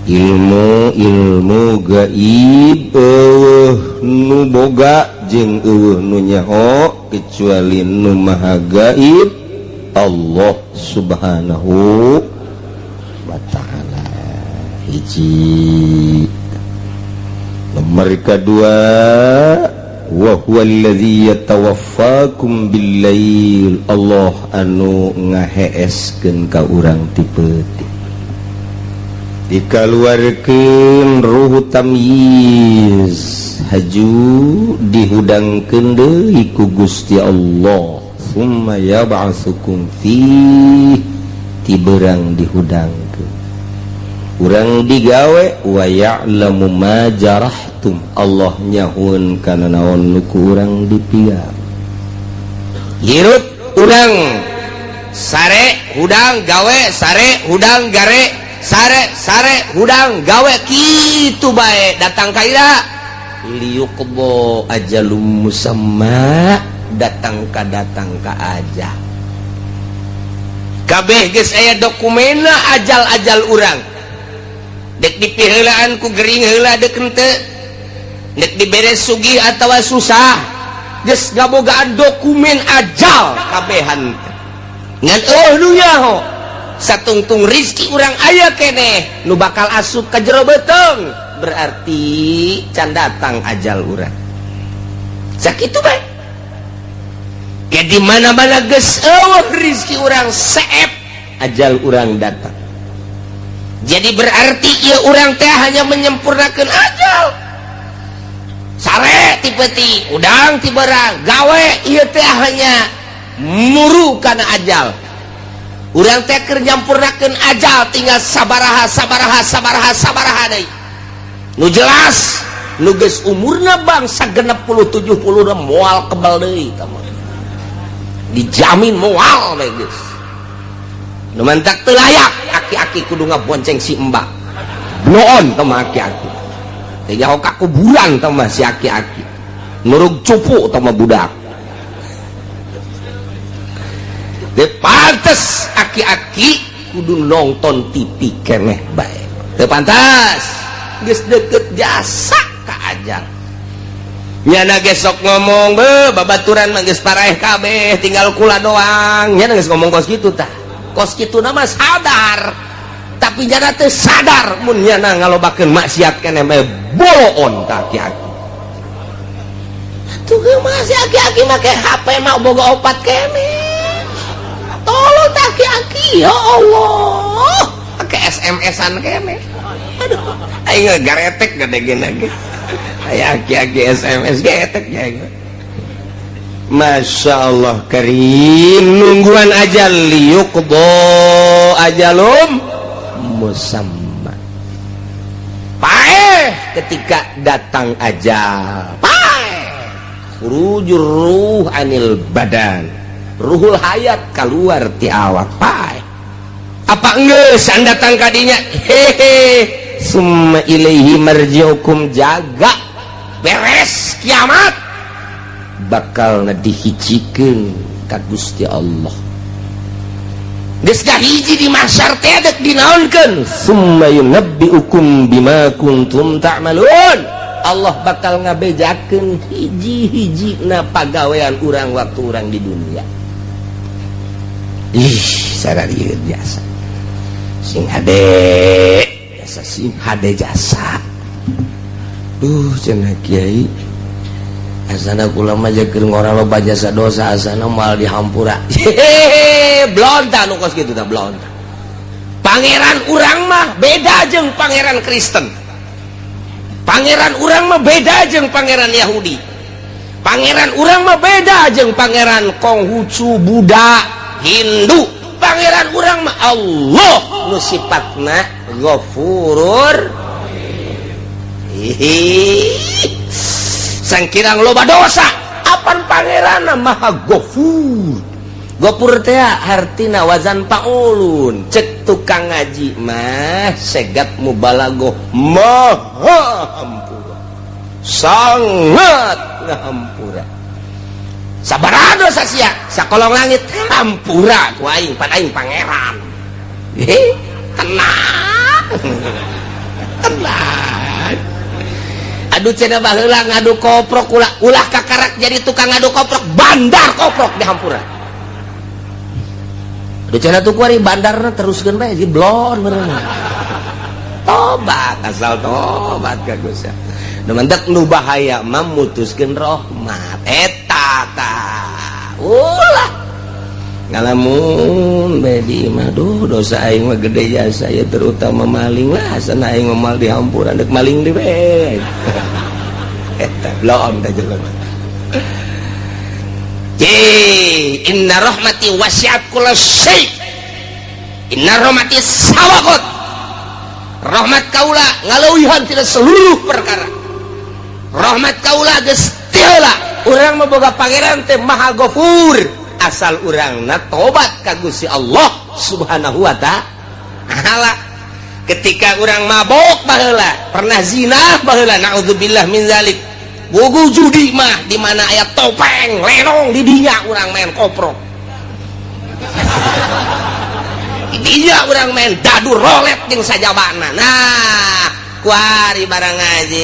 Ilmu ilmu gaib euweuh nu boga jeung euweuh nu nyaho kecuali nu maha gaib, Allah Subhanahu wa Ta'ala. Hiji. Nomor kedua, wa huwa allazi yatawaffakum bil-lail, Allah anu ngaheeskeun ka urang ti peuting, dikaluarkeun ruhu tamyiz, haju dihudangkeun deui ku Gusti Allah, summa yab'atsukum fi, ti beurang dihudangkeun urang digawe, wa ya'lamu ma jarahtum, Allah nyahoeun kana naon nu ku urang dipigawe. Hirup urang sare hudang gawe, sare hudang gare, sare sare hudang gawe, kitu bae. Datang ka ira liyuqdha ajalum musamma, datang ka datang ka aja kabeh geus aya dokumenna ajal-ajal urang. Dek dipiheulaan ku gering heula dek henteu, dek dibere sugih atawa susah, geus ngabogaan dokumen ajal kabehan teh. Ngan euweuh nu nyaho. Satungtung rizki urang aya keneh nu bakal asup ka jero beuteung, berarti can datang ajal urang. Sakitu bae. Ke di mana-mana geus euweuh rizki urang, seep ajal urang datang. Jadi berarti ieu urang teh hanya menyempurnakan ajal. Sare ti peuting, hudang ti beurang gawe, ieu teh hanya muru kana ajal. Urang teh keur nyampurnakeun ajal, tinggal sabaraha sabaraha sabaraha sabaraha deui. Nu jelas nu geus umurna bangsa 60 70 moal kebal deui tah mah. Dijamin moal we geus. Nu mantak teu layak aki-aki kudu ngabonceng si embak. Bloon tah mah aki-aki. Teu nyaho ka kuburan tah mah si aki-aki. Nurug cupu tah mah budak. Teu pantes aki-aki kudu nonton TV keneh bae. Teu pantas. Geus deket jasa ka ajal. Nyana ge sok ngomong, be babaturan mah geus paraeh kabeh, tinggal kula doang. Nyana geus ngomong kos kitu tah. Kos kitu na mah sadar. Tapi nyana teu sadar mun nyana ngalobakeun maksiat keneh bae, boloon ka aki-aki. Tuh mah si aki-aki make HP mah boga opat keneh. Tolong aki-aki, ya Allah. Pakai SMS-an keneh. Aduh, aing garetek gede gini. Aya aki-aki SMS getek ya. Masya Allah karim, nungguan ajal, liyuqdha ajalum musamma. Paeh ketika datang ajal. Paeh. Khurujur ruh anil badan. Ruhul hayat keluar ti awak, paeh. Apa geus datang kadinya? Hehe. Summa ilaihi marji'ukum, jaga beres kiamat bakal dihijikeun ka Gusti Allah. Geus hiji di mahsyar teh dek dinaonkeun, summa yunabbiukum bima kuntum ta'malun. Allah bakal ngabejakeun hiji-hiji na pagawean urang waktu urang di dunia. Ih, sararieu biasa sing hade jasa, sing hade jasa. Duh, cenah kiai, asana kula mah keur ngora loba jasa dosa, asana moal dihampura. Hehehe, blonta nu kos kitu tah, blonta. Pangeran urang mah beda jeung pangeran Kristen, pangeran urang mah beda jeung pangeran Yahudi, pangeran urang mah beda jeung pangeran Konghucu, Buddha, Hindu. Pangeran urang mah Allah nu sifatna Ghafurur. Hihi, sangkirang loba dosa apan pangeran maha Ghafur. Ghafur teh hartina wazan paulun, cek tukang ngaji mah segat mubalagoh, maha hampura, sangat ngahampura. Sabaraha dosa sia sakolong langit, hampura ku aing, pan aing pangeran. Hehe, tenang. Tenang. Aduh, cenah baheula ngadu koprok, ulah ulah kakarak jadi tukang ngadu koprok, bandar koprok dihampura. Aduh, cenah tuh kuari bandarna teruskeun bae jadi blon meureun. Tobat, asal tobat ka Gusti. Nu mentek nu bahaya mah mutuskeun rahmat. Eta tah. Ulah ngalamun bae di imah, duh, dosa aing mah gede jasa ya, terutama maling lah, asana aing mah moal dihampura, dek maling di bae. Eta blon teh jelema. Inna rahmati wasi'at kulla syai. Inna rahmati sabaqat. Rahmat kaula ngaleuwihan tina seluruh perkara. Rahmat kaula geus ti heula. Urang mah boga pangeran teh Maha Gofur. Asal urangna tobat ka Gusti Allah Subhanahu wa Ta'ala. Ketika urang mabok baheula, pernah zina baheula, naudzubillah min zalik. Gugu judi mah di mana aya topeng, lenong di dinya urang main koprok. Di dinya urang main dadu rolet jeung sajabana. Nah, kuari barang ngaji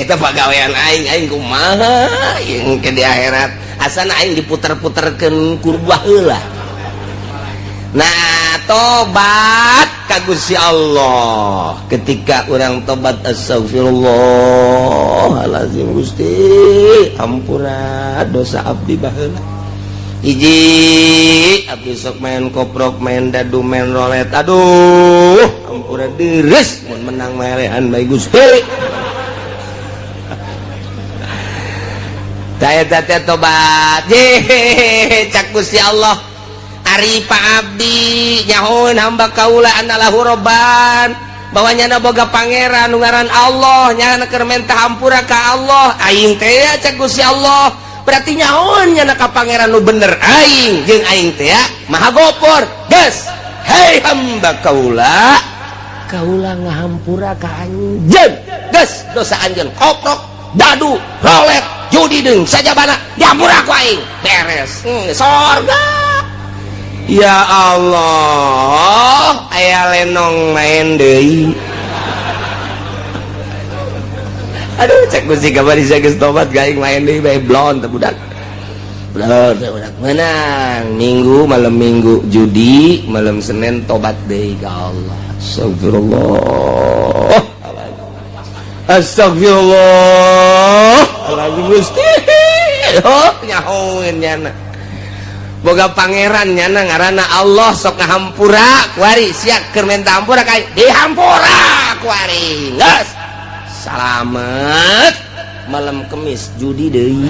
teh pagawean aing, aing kumaha jeung ke di akhirat. Asana aing diputer-puterkeun kurba heula. Nah, tobat ka Gusti Allah. Ketika orang tobat, astagfirullahalazim, Gusti, ampura dosa abdi baheula. Hiji abdi sok main koprok, main dadu, main rolet. Aduh, ampura deres mun menang melehan bae, Gusti. Tah eta teh tobat. Ye, cak Gusti Allah. Ari Pak Abdi nyahoeun hamba kaula anallahu robban, bahwa nyana boga pangeran nu ngaran Allah, nyana keur menta hampura ka Allah. Aing teh cak Gusti Allah, berarti nyahoeun nyana ka pangeran nu bener aing jeung aing teh Maha Gopor. Geus, hei hamba kaula, kaula ngahampura ka anjeun. Geus, dosa anjeun koprok, dadu, rolet, judi deung sajabana dihampura ku aing. Beres. Sorga. Ya Allah, aya lenong main deui. Aduh, cek Gusti kamari geus tobat gaing main deui bae, blon teh budak. Blon teh budak menang. Minggu malam Minggu judi, malam Senin tobat deui ka Allah. Astagfirullah. Astagfirullah. Alazim Gusti. Oh, nyahoeun nyana. Boga pangeran nyana ngaranna Allah sok ngahampura kuari, sia keur menta hampura ka dihampura kuari. Geus. Salamet. Malam Kemis judi deui.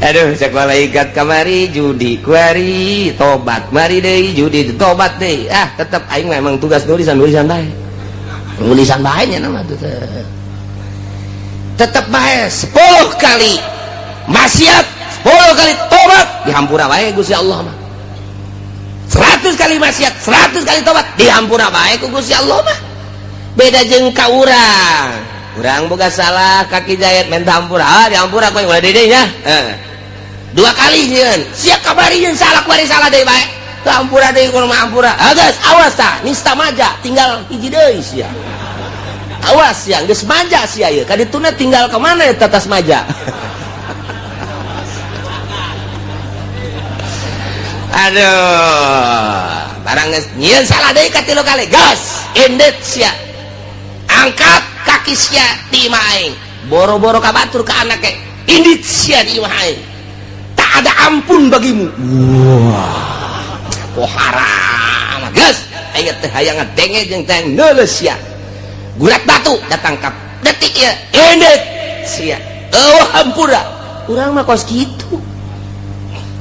Aduh, cek malaikat kamari judi kuari, tobat mari deui judi tobat deui. Ah, tetep aing memang tugas nulisan-nulisan bae. Nulisan bae nya nama tuh. Tetep bae 10 kali maksiat, 10 kali tobat dihampura bae Gusti Allah mah. 100 kali maksiat, 100 kali tobat dihampura bae ku Gusti Allah mah. Beda jeung ka urang. Urang boga salah kaki jayat minta hampura. Ah, dihampura ku ulah deui nya. Dua kali nyieun. Sia kabari nyeun salah kuari salah deui bae. Teu hampura deui kudu mah hampura. Ah geus, awas tah, nista maja tinggal hiji deui sia. Awas sia, geus maja sia ieu. Ka dituna tinggal ka mana eta tas maja? Aduh, barang geus nyieun salah deui ka tilu kali. Geus, indit sia. Angkat kaki sia di imah aing. Boro-boro ka batur ka anak ge. Indit sia di imah aing. Tak ada ampun bagimu. Wah, kok haram. Geus, aing teh hayang ngadenge jeung teh neuleus sia. Gurat batu datang ka detik ieu. Indit sia. Eueuh hampura. Urang mah kos kitu.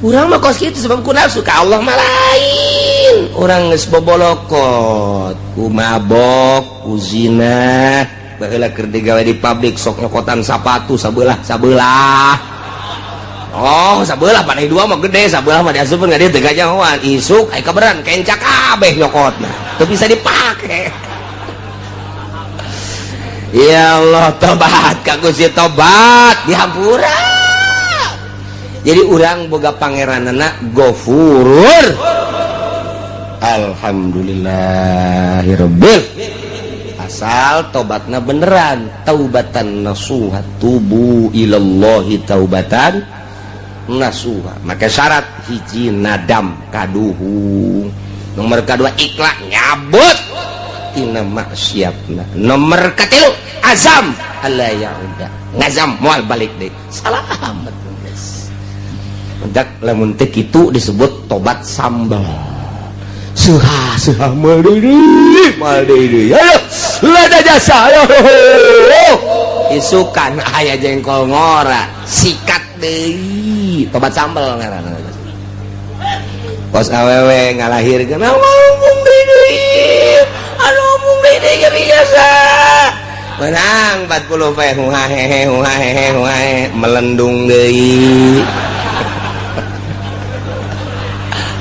Urang mah kos kitu sebab ku nafsu ka Allah mah lain. Urang geus bobolokot, ku mabok, ku zina, baheula keur digawe di pabrik sok nyokotan sapatu sabelah sabelah. Oh, sabelah panai dua mah gede, sabelah mah diasupkeun ka dieu teu kanyahoan. Isuk aya kaberan kenca kabeh nyokotna. Teu bisa dipake. Ya Allah, tobat ka Gusti, tobat dihampura. Jadi urang boga pangeranana Gofurur. Alhamdulillahirabbil. Asal tobatna beneran, taubatan nasuha, tubu ilallahi taubatan nasuha. Maka syarat hiji nadam kaduhung, nomor kedua ikhlas nyabut tina maksiatna, nomor katilu azam alla yauda, ngazam moal balik deui. Salamet geus. Mendak lamun teu kitu disebut tobat sambal. Suha suha, moal deui, moal deui, ayo lada jasa, ayo isukan aya jengkol ngora sikat deui, tobat sambal ngaranna. Kos awewe ngalahirkeun, ngomong deui, aduh, ngomong deui ge biasa menang 40 poe, huhahehe huhahehe huhahe, melendung deui,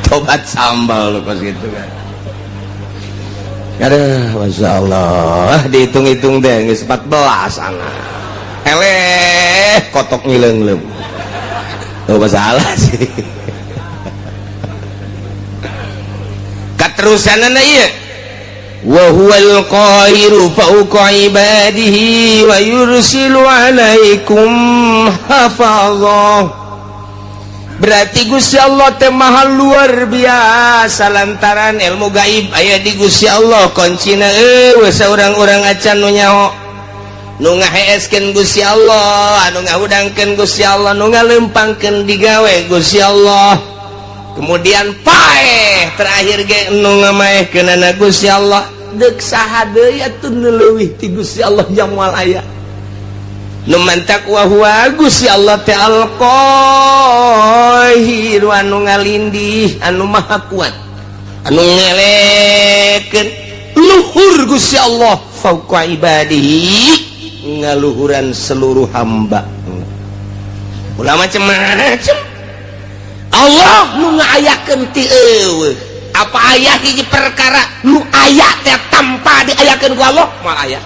tobat sambal lu kos gitu kan. Aduh, Masya Allah, dihitung-hitung deh, geus 14 anak. Eleh, kotok ngileung-leung. Oh, masalah sih. Katerusanana ieu. Wa huwal qahiru fawqa ibadihi wa yursilu alaikum hafazah. Berarti Gusti Allah teh maha luar biasa lantaran ilmu gaib aya di Gusti Allah, kuncina eueuh saurang-urang acan nu nyaho. Nu ngaheeskeun Gusti Allah, anu ngahudangkeun Gusti Allah, nu ngalempangkeun digawe Gusti Allah. Kemudian paeh terakhir ge nu ngamaehkeunana Gusti Allah. Deuk saha deui atuh nu leuwih ti Gusti Allah jang moal aya. Nu mantak wa huwa Gusti Allah teh al-Qahir, anu ngalindih, anu maha kuat, anu ngelekeun luhur Gusti Allah fauqa ibadihi, ngaluhuran seluruh hamba. Ulah macem-macem Allah nu ngaayakeun ti eueuh. Apa aya hiji perkara nu aya teh tanpa diayakeun ku Allah? Moal aya.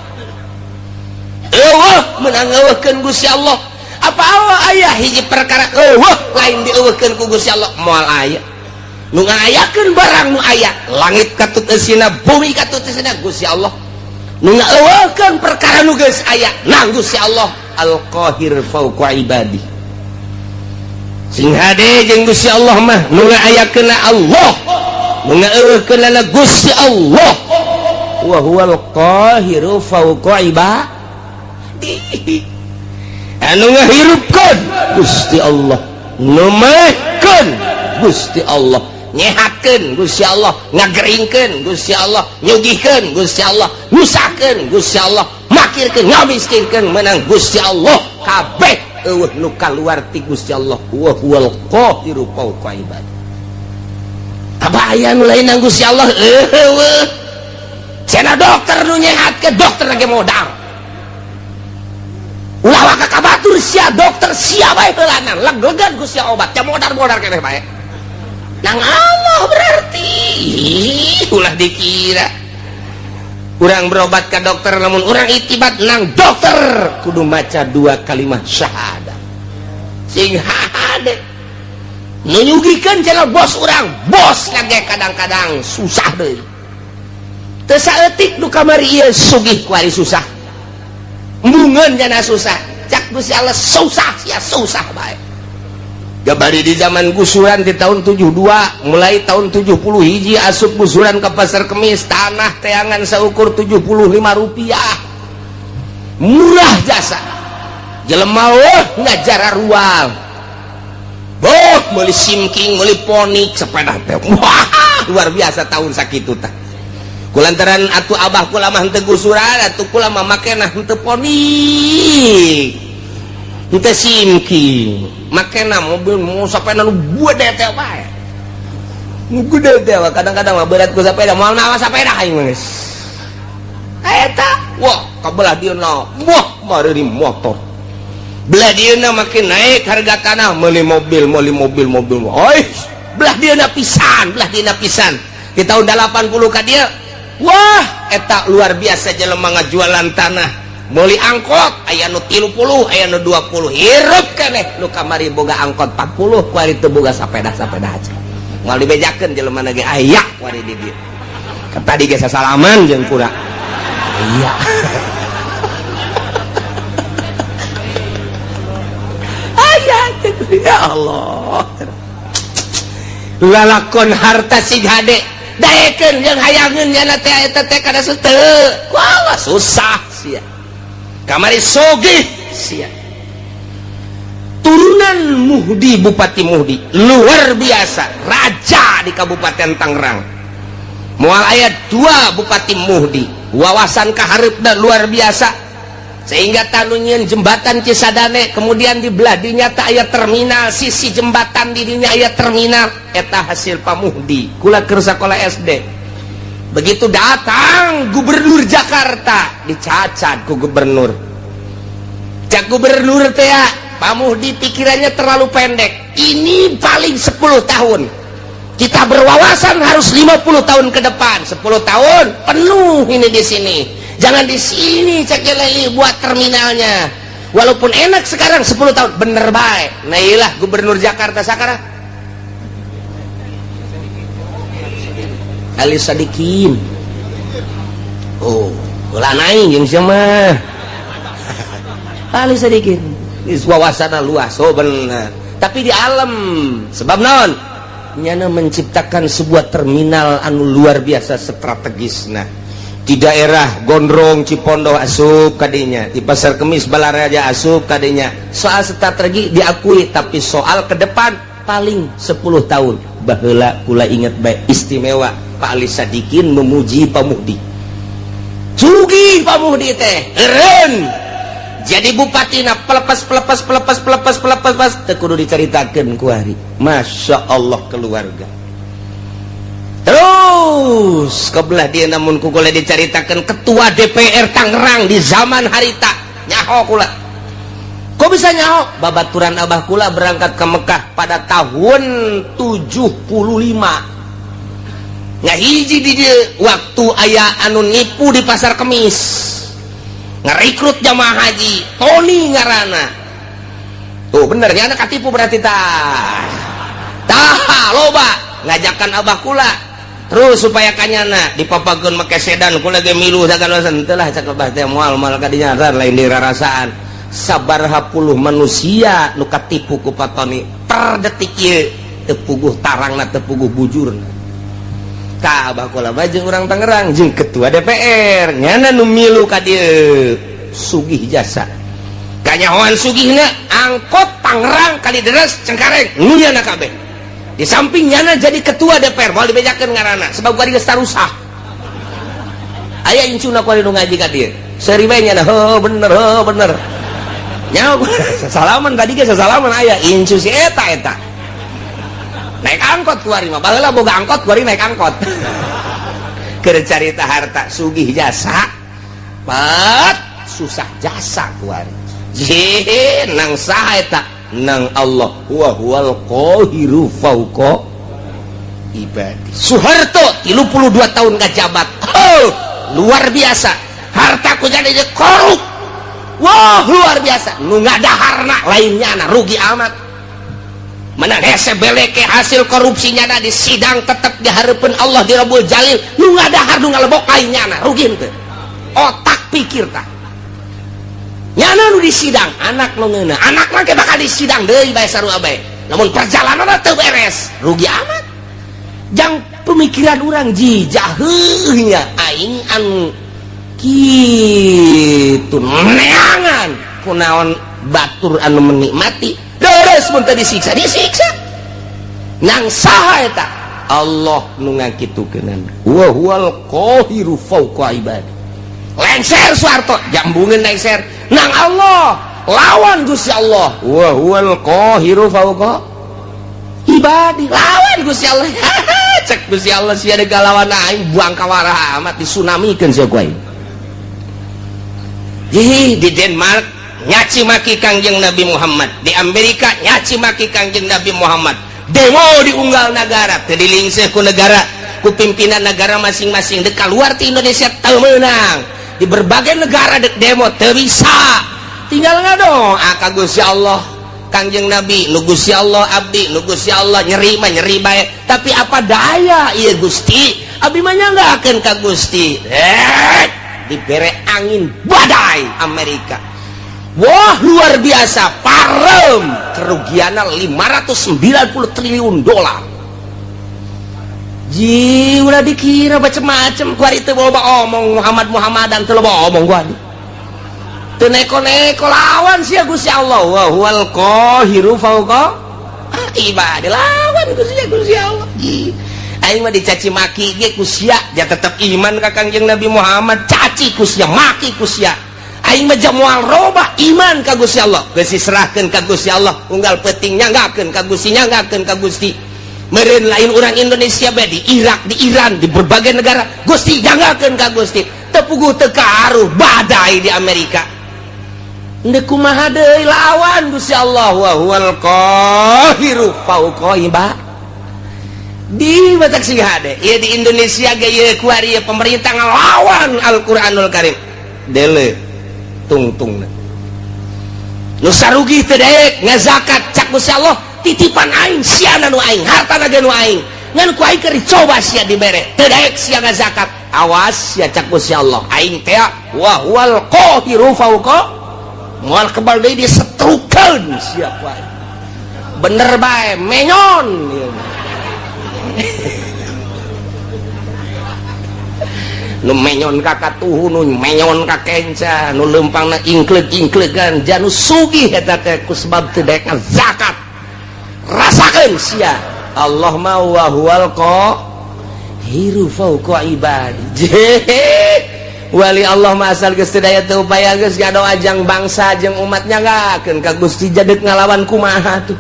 Eueuh meunang ngeueuhkeun Gusti Allah. Apa Allah aya hiji perkara eueuh lain dieueuhkeun ku Gusti Allah? Moal aya. Nu ngaayakeun barang nu aya, langit katut eusina, bumi katut eusina, Gusti Allah. Nu ngaeueuhkeun perkara nu geus aya nang Gusti Allah Al-Qahir fauqa ibadi. Sing hade jeung Gusti Allah mah, nu ngaayakeunna Allah, nu ngaeueuhkeunna Gusti Allah. Wa huwal qahiru fauqa ibadi. Anu ngahirupkeun Gusti Allah, nu maehkeun Gusti Allah, nyehatkeun Gusti Allah, ngageringkeun Gusti Allah, nyugihkeun Gusti Allah, nyusahkeun Gusti Allah, makirkeun, ngamiskinkeun menang Gusti Allah. Kabeh eueuh nu kaluar ti Gusti Allah. Wa huwal qahiru fauqa ibadi. Apa aya nu lain nang Gusti Allah? Eueuh. Cenah dokter nu nyehatkeun, dokter lagi modal. Ulah waka ka batur sia dokter sia bae heulanan, leg-legan ku sia obat, nya modar-modar keneh bae. Nang Allah berarti ulah dikira. Urang berobat ke dokter, namun urang itibat nang dokter kudu maca dua kalimat syahadat. Sing hade. Nu nyugikeun cenah bos urang, bos lagi kadang-kadang susah deui. Teu saeutik nu kamari ieu sugih kuari susah. Embungeun jana susah. Cak Gusti Allah susah sia susah bae. Gabari di zaman gusuran di tahun 72, mulai tahun 70 hiji asup gusuran ke Pasar Kemis, tanah teangan seukur 75 rupiah. Murah jasa. Jelema wah ngajara rual. Boh meuli simking, meuli ponik, sepeda teh. Wah, luar biasa tahun sakitu tah. Kulantaran atuh abah kula mah henteu gusuran, atuh kula mah makena henteu ponik, henteu simking, makena mobil mau sepeda nu gede teh bae. Nu gede teh kadang-kadang mah berat ku sepeda, moal nawa sepeda aing mah geus. Eta, wah, kabelah dieuna, wah, mari motor. Belah dieuna makin naik harga tanah, meuli mobil, meuli mobil, mobil. Oi, belah dieuna pisan, belah dieuna pisan. Di tahun 80 ka dieu, wah, eta luar biasa jelema ngajualan tanah. Meuli angkot aya nu 30, aya nu 20. Hirup keneh nu kamari boga angkot 40, kuari teu boga sapeda-sapeda aja. Moal dibejakeun jelema ge aya kuari di dieu. Tadi ge sasalaman jeung kura. Iya. Aya ya Allah. Lalakon harta sig hade daekeun jeung hayangeun nyana teh eta teh kada teu. Wah, susah sia. Kamari sogih sia. Turunan Muhdi, Bupati Muhdi luar biasa, raja di Kabupaten Tangerang. Moal aya 2 Bupati Muhdi, wawasan kahareupna luar biasa sehingga tanu nyieun jembatan Cisadane, kemudian di belah dinya teh aya terminal, sisi jembatan di dinya aya terminal, eta hasil Pak Muhdi. Kula keur sakola SD. Begitu datang gubernur Jakarta, dicacat ku gubernur. Cak gubernur teh, Pak Muhdi pikirannya terlalu pendek. Ini paling 10 tahun. Kita berwawasan harus 50 tahun ke depan. 10 tahun penuh ini di sini. Jangan di sini cek lagi buat terminalnya. Walaupun enak sekarang 10 tahun bener baik. Nah iyalah gubernur Jakarta sekarang. Ali Sadikin. Oh, ulah naik jeung sia mah. Ali Sadikin. Wawasan luas, oh benar. Tapi di alam sebab naon? Nyana menciptakan sebuah terminal anu luar biasa strategis. Nah, di daerah Gondrong Cipondo asup kadinya, di Pasar Kemis Balaraja asup kadinya. Soal strategi diakui, tapi soal ke depan paling 10 tahun. Baheula kula ingat baik istimewa Pak Ali Sadikin memuji Pak Muhdi. Sugih Pak Muhdi teh, eureun. Jadi bupati na pelepas pelepas pelepas pelepas pelepas pas teu kudu dicaritakeun ku hari. Masya Allah keluarga. Terus kebelah dia namun ku kula dicaritakeun ketua DPR Tangerang di zaman harita nyaho kula. Kok bisa nyaho? Babaturan abah kula berangkat ke Mekah pada tahun 75. Ngahiji di dieu waktu aya anu nipu di Pasar Kemis. Ngerekrut jamaah haji Tony ngarana tuh bener ya, anak katipu berarti tah tah loba ngajakan abah kula terus supaya kanyana dipapakeun make sedan kula ge milu sagala teu lah cak abah teh moal moal kadinya lain dirarasaan sabaraha puluh manusia nu katipu ku Pak Tony per detik ieu teu puguh tarangna teu puguh bujurna. Tah abah kula mah jeung urang Tangerang jeung ketua DPR nyana nu milu ka dieu sugih jasa kanyahoan sugihna angkot Tangerang Kalideres Cengkareng nu nyana kabeh di samping nyana jadi ketua DPR moal dibejakeun ngaranna sebab kuari geus tarusah aya incuna kuari nu ngaji ka dieu seuri bae nyana heuh bener nyaho sasalaman tadi ge sasalaman aya incu si eta eta naik angkot kuari mah baheula boga angkot kuari naik angkot keur carita harta sugih jasa pat susah jasa kuari je nang saha eta nang Allah wa huwal qahiru fauqa ibadi. Soeharto 32 tahun ngajabat, oh, luar biasa harta ku jadi korup, wah luar biasa nu ngadaharna lainnya na rugi amat menang hese beleke hasil korupsinya na di sidang tetep dihareupeun Allah di Rabbul Jalil nu ngadahar nu ngalebok lainnya na rugi henteu otak pikir tah nyana nu di sidang anak nu ngeunah anak mah ke bakal di sidang deui bae sarua bae namun perjalanan teu beres rugi amat jang pemikiran urang jijah heuh nya aing anu kitu neangan kunaon batur anu menikmati deres mun teu disiksa disiksa nang saha eta Allah nu ngakitukeunana wa huwal qahiru fauqa ibadi lengser Soeharto jambungeun lengser nang Allah lawan Gusti Allah wa huwal qahiru fauqa ibadi lawan Gusti Allah cek Gusti Allah sia deuk lawan aing buang kawarah amat disunamikeun sia ku aing. Di Denmark nyaci maki Kangjeng Nabi Muhammad, di Amerika nyaci maki Kangjeng Nabi Muhammad, demo di unggal negara teu dilingseh ku negara ku pimpinan negara masing-masing dek keluar ti Indonesia teu meunang di berbagai negara dek demo teu bisa tinggal ngadong ka Gusti Allah. Kangjeng Nabi nu Gusti Allah, abdi nu Gusti Allah, nyeri mah nyeri bae, tapi apa daya ieu Gusti, abdi mah nyanggakeun ka Gusti. Eh, dibere angin badai Amerika. Wah, luar biasa, parem, kerugiannya 590 triliun dolar. Ji, udah dikira macem-macem kuari teu loba omong Muhammad Muhammadan, teu loba omong kuari. Teu neko-neko lawan sia Gusti Allah, wa huwal qahiru fauqa ibadi, lawan Gusti Gusti Allah. Ji, aing mah dicaci maki ge ku sia ja tetep iman ka Kangjeng Nabi Muhammad. Caci ku sia, maki ku sia, aing mah moal robah iman ka Gusti Allah. Geus diserahkeun ka Gusti Allah, unggal peuting nyanggakeun ka Gusti, nyanggakeun ka Gusti. Meureun lain urang Indonesia bae, di Irak, di Iran, di berbagai negara, Gusti, nyanggakeun ka Gusti. Teu puguh teu karuh badai di Amerika. Ndek kumaha deui, lawan Gusti Allah, wa huwal qahiru fauqa ibadi. Batak sing hade ieu di Indonesia ge ieu kuari ieu pemerintah ngelawan Al-Qur'anul Karim, dele tungtungna nu sarugi teu daek ngazakat. Cak Gusti Allah, titipan aing, siana nu aing, hartana ge nu aing, ngan ku aing keur dicoba sia dibere, teu daek sia ngazakat, awas sia. Cak Gusti Allah, aing teh wa huwal qahiru fauqa, moal kebal deui, disetrukeun sia ku aing. Bener bae menyon ieu. Nu menyon ka katuhu, nu menyon ka kenca, nu leumpangna ingkleug-ingklegan, janu sugih eta teh ku sebab teu daek zakat. Rasakeun sia, Allah mah wa huwal qahiru fauqa ibadi. Wali Allah mah asal geus teu daya teu upaya, geus ngadoa jang bangsa jeung umatnya, nyanggakeun ka Gusti. Jadek ngalawan kumaha tuh?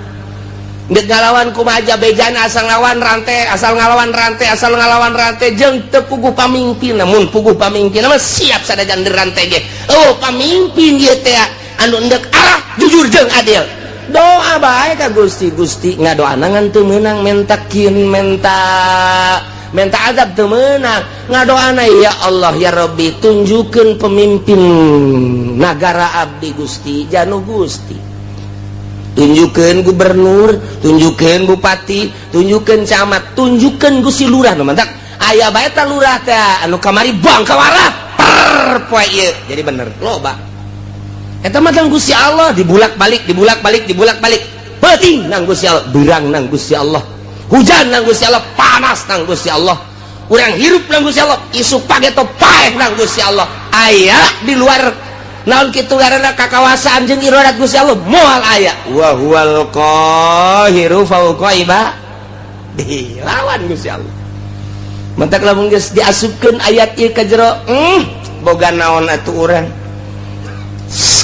Dek ngalawan kumaha bejan, asal ngalawan rantai, asal ngalawan rantai, asal ngalawan rantai, jeung teu puguh pamimpin. Namun puguh pamimpin mah siap sadajan rantai ge. Oh, pamimpin ieu teh anu endek arah jujur jeung adil. Doa bae ka Gusti. Gusti, ngadoana ngan teu meunang, menta kin, menta menta azab teu meunang. Ngadoana, ya Allah, ya Rabbi, tunjukkeun pemimpin nagara abdi Gusti, janu Gusti, tunjukkan gubernur, tunjukkan bupati, tunjukkan camat, tunjukkan Gusti lurah. Nu mantak aya bae ta lurah teh anu kamari buang kawarah per poe ieu jadi bener loba. Eta mah Gusti Allah, dibulak balik, dibulak balik, dibulak balik. Peuting nang Gusti Allah, beurang nang Gusti Allah, hujan nang Gusti Allah, panas nang Gusti Allah, urang hirup nang Gusti Allah, isuk pageto paeh nang Gusti Allah. Aya di luar naon kitu ngaranna kakawasaan jeung iradat Gusti Allah? Moal aya. Wa huwal qahiru fauqa ibadi, lawan Gusti Allah. Mentak lamun geus diasupkeun ayat ieu ka jero, boga naon atuh urang?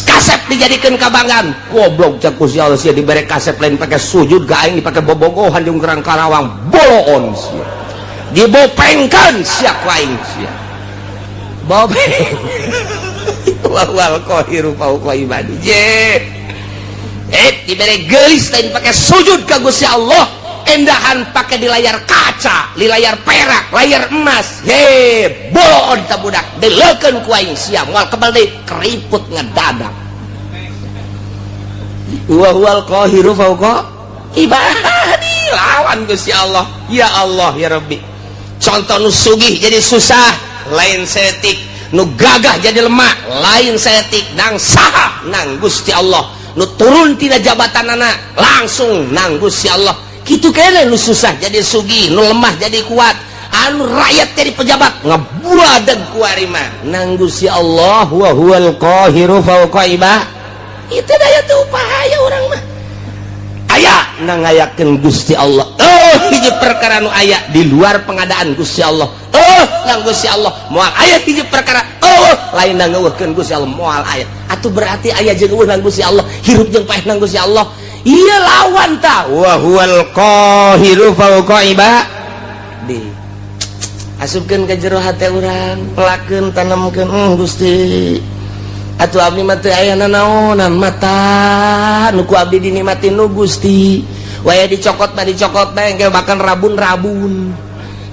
Kasep dijadikeun kabanggaan, goblok. Cak Gusti Allah, sia dibere kasep lain pake sujud ka aing, dipake bobogohan jeung kerang Karawang. Boloon sia, dibopengkeun sia ku aing, sia bopeng. Wal qahiru fauqa ibadi. Je, eh, dibere geulis lain pakai sujud ka Gusti Allah, endahan pakai di layar kaca, di layar perak, layar emas. He, boloon ta budak, dileukeun ku aing sia moal kebal deui, keriput ngedadak. Wa huwal qahiru fauqa ibadi, lawan Gusti Allah. Ya Allah, ya Rabbi, contoh nu sugih jadi susah lain setik, nu gagah jadi lemah lain setik, nang saha? Nang Gusti Allah. Nu turun tina jabatan anak langsung nang Gusti Allah. Kitu kene, nu susah jadi sugih, nu lemah jadi kuat, anu rakyat jadi pejabat, ngebuadeg kuari mah nang Gusti Allah, wa huwal qahiru fauqa ibadi. Itu daya teu upaya urang mah aya nang ngayakeun Gusti Allah. Oh, hiji perkara nu aya di luar pengadaan Gusti Allah, oh, nang Gusti Allah moal aya. Hiji perkara, oh, lain nang ngeuweuhkeun Gusti Allah moal aya. Atuh berarti aya jeung euweuh nang Gusti Allah, hirup jeung paeh nang Gusti Allah. Iya, lawan ta, wa huwal qahiru fauqa ibadi. Asupkeun ke jero hate urang, pelakeun, tanemkeun. Gusti, atuh abdi mah teu aya nanaonan, mata nu ku abdi dinikmatin nu Gusti. Waya dicokot mah dicokot bae engke, bahkan rabun-rabun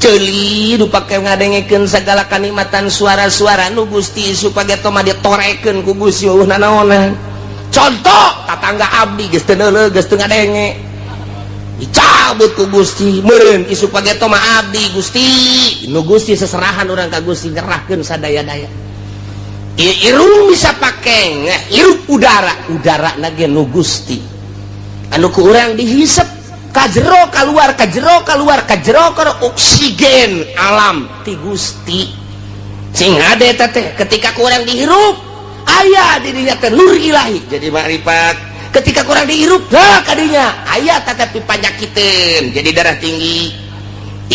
ceuli nu pake ngadengekeun segala kanikmatan suara-suara nu Gusti, supaya mah ditorekeun ku Gusti, eueuh nanaonan. Contoh tatangga abdi geus teu neuleuh, geus teu ngadenge, dicabut ku Gusti. Meureun isuk pageto mah abdi Gusti nu Gusti seserahan urang ka Gusti, nyerahkeun sadaya-daya. Irung bisa pake hirup udara, udara ge nu Gusti anu ku urang dihisep ka jero keluar, ka jero keluar, ka jero keluar, oksigen alam ti Gusti. Sing hade teh ketika ku urang dihirup aya dirinya teh nur ilahi jadi makrifat. Ketika ku urang dihirup dah kadinya aya tetapi panyakiteun jadi darah tinggi,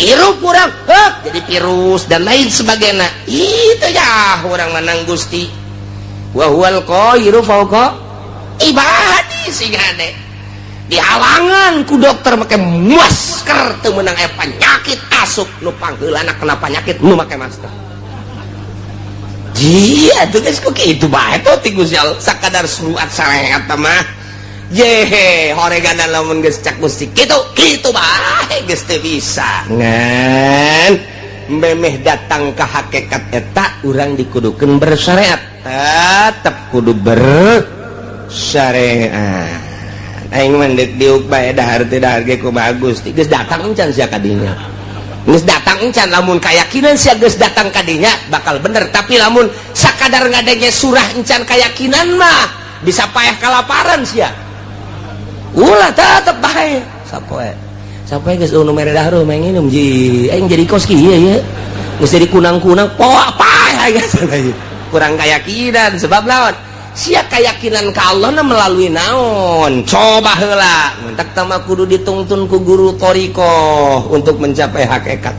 hirup kurang hek jadi virus dan lain sebagainya. Itu ya orang menang Gusti wa huwal qahiru fawqa ibadi. Sing hade dihalangan ku dokter make masker teu meunang, aya penyakit asup nu pangheulana kena penyakit nu make masker. Iya, tuh geus kok kitu bae tuh ti Gusti Allah sakadar surat sareat mah. Yehe, horegana lamun geus cak Gusti kitu, kitu bae geus teu bisa. Ngan memeh datang ke hakikat eta urang dikudukeun bersyariat. Tetep kudu bersyariat. Aing mah deuk diuk bae dahar teu dahar ge kumaha Gusti. Geus datang encan sia kadinya. Geus datang encan? Lamun keyakinan sia geus datang kadinya bakal bener, tapi lamun sakadar ngadenge surah encan keyakinan mah bisa payah kalaparan sia. Ulah, tetep bae sapoe sapoe geus nu mere dahar mah nginum ji aing jadi kos kieu ye geus jadi kunang-kunang poa paeh geus kurang keyakinan. Sebab lawan sia keyakinan ka Allah na melalui naon? Coba heula mentak tama kudu ditungtun ku guru thoriqoh untuk mencapai hakikat,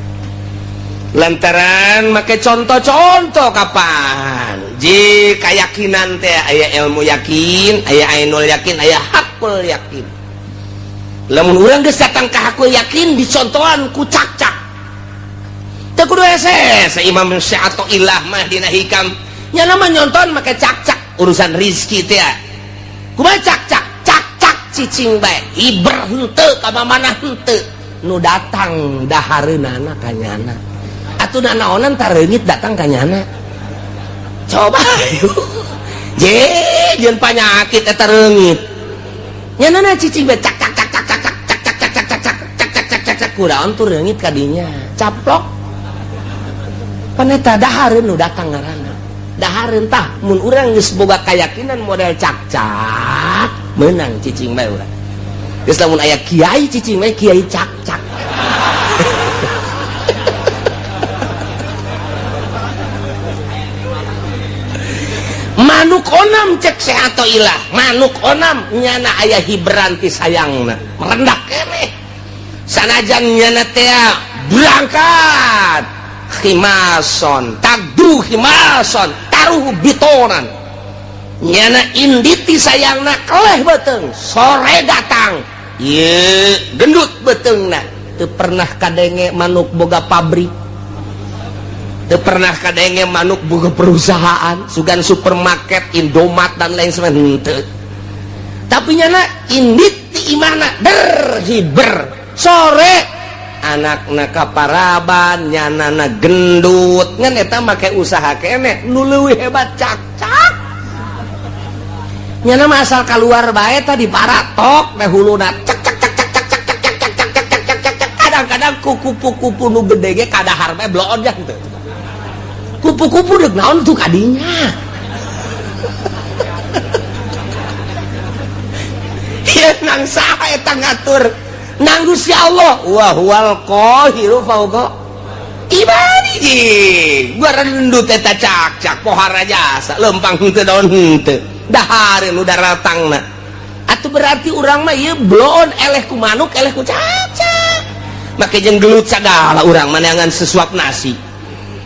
lantaran make contoh-contoh kapan ji keyakinan teh aya ilmu yakin, aya ainul yakin, aya hakul yakin. Lamun urang geus datang ka hakul yakin dicontohan ku cak-cak teu kudu hese. Imam Athoillah mah dina Hikam nya nama nyonton make cak-cak urusan rizki teh kumaha. Cak-cak cak-cak cicing bae, hiber henteu ka mana henteu, nu datang dahareunana ka nyana atuh nanaonan tareungit datang ka nyana. Coba je jeung panyakit eta reungit nyana cicing bae, cak cak cak cak cak cak cak cak cak cak cak cak cak cak cak cak, kunaon tuh reungit kadinya caplok pan eta dahareun nu datang ngaranna dahareun. Tah, mun urang geus boga keyakinan model cak-cak menang cicing bae urang. Geus lamun aya kiai cicing bae, kiai cak-cak. Manuk onam, cek Athoillah, manuk onam nyana aya hiberan ti sayangna merendak keneh sanajan nyana teh berangkat khimason tagdu khimason taruh bitonan nyana inditi sayangna keleh beteng sore datang ye gendut betengna. Teu pernah kadenge manuk boga pabrik, teu pernah kadenge manuk boga perusahaan sugan supermarket Indomaret dan lain sebagainya henteu. Tapi nyana indit ti imahna der hiber sore anakna kaparaban nyanana gendut. Ngan eta make usaha keneh nu leuwih hebat cak-cak. Nyana mah asal keluar bae tadi paratok teh huluna cak cak cak cak cak cak cak cak cak cak cak cak cak cak. Kadang-kadang ku kupu-kupu nu gede ge kadahar bae bloon jang teu kupu-kupu deuk naon tuh kadinya. Ieu nang saha eta ngatur? Nang Gusti Allah wa huwal qahiru fawqa ibadihi. Gua rendut eta cak-cak pohara jasa lempang henteu daun henteu dahareun udah ratangna atuh. Berarti urang mah ieu bloon eleh ku manuk, eleh ku cak-cak, make jeung gelut sagala urang mah neangan sesuap nasi,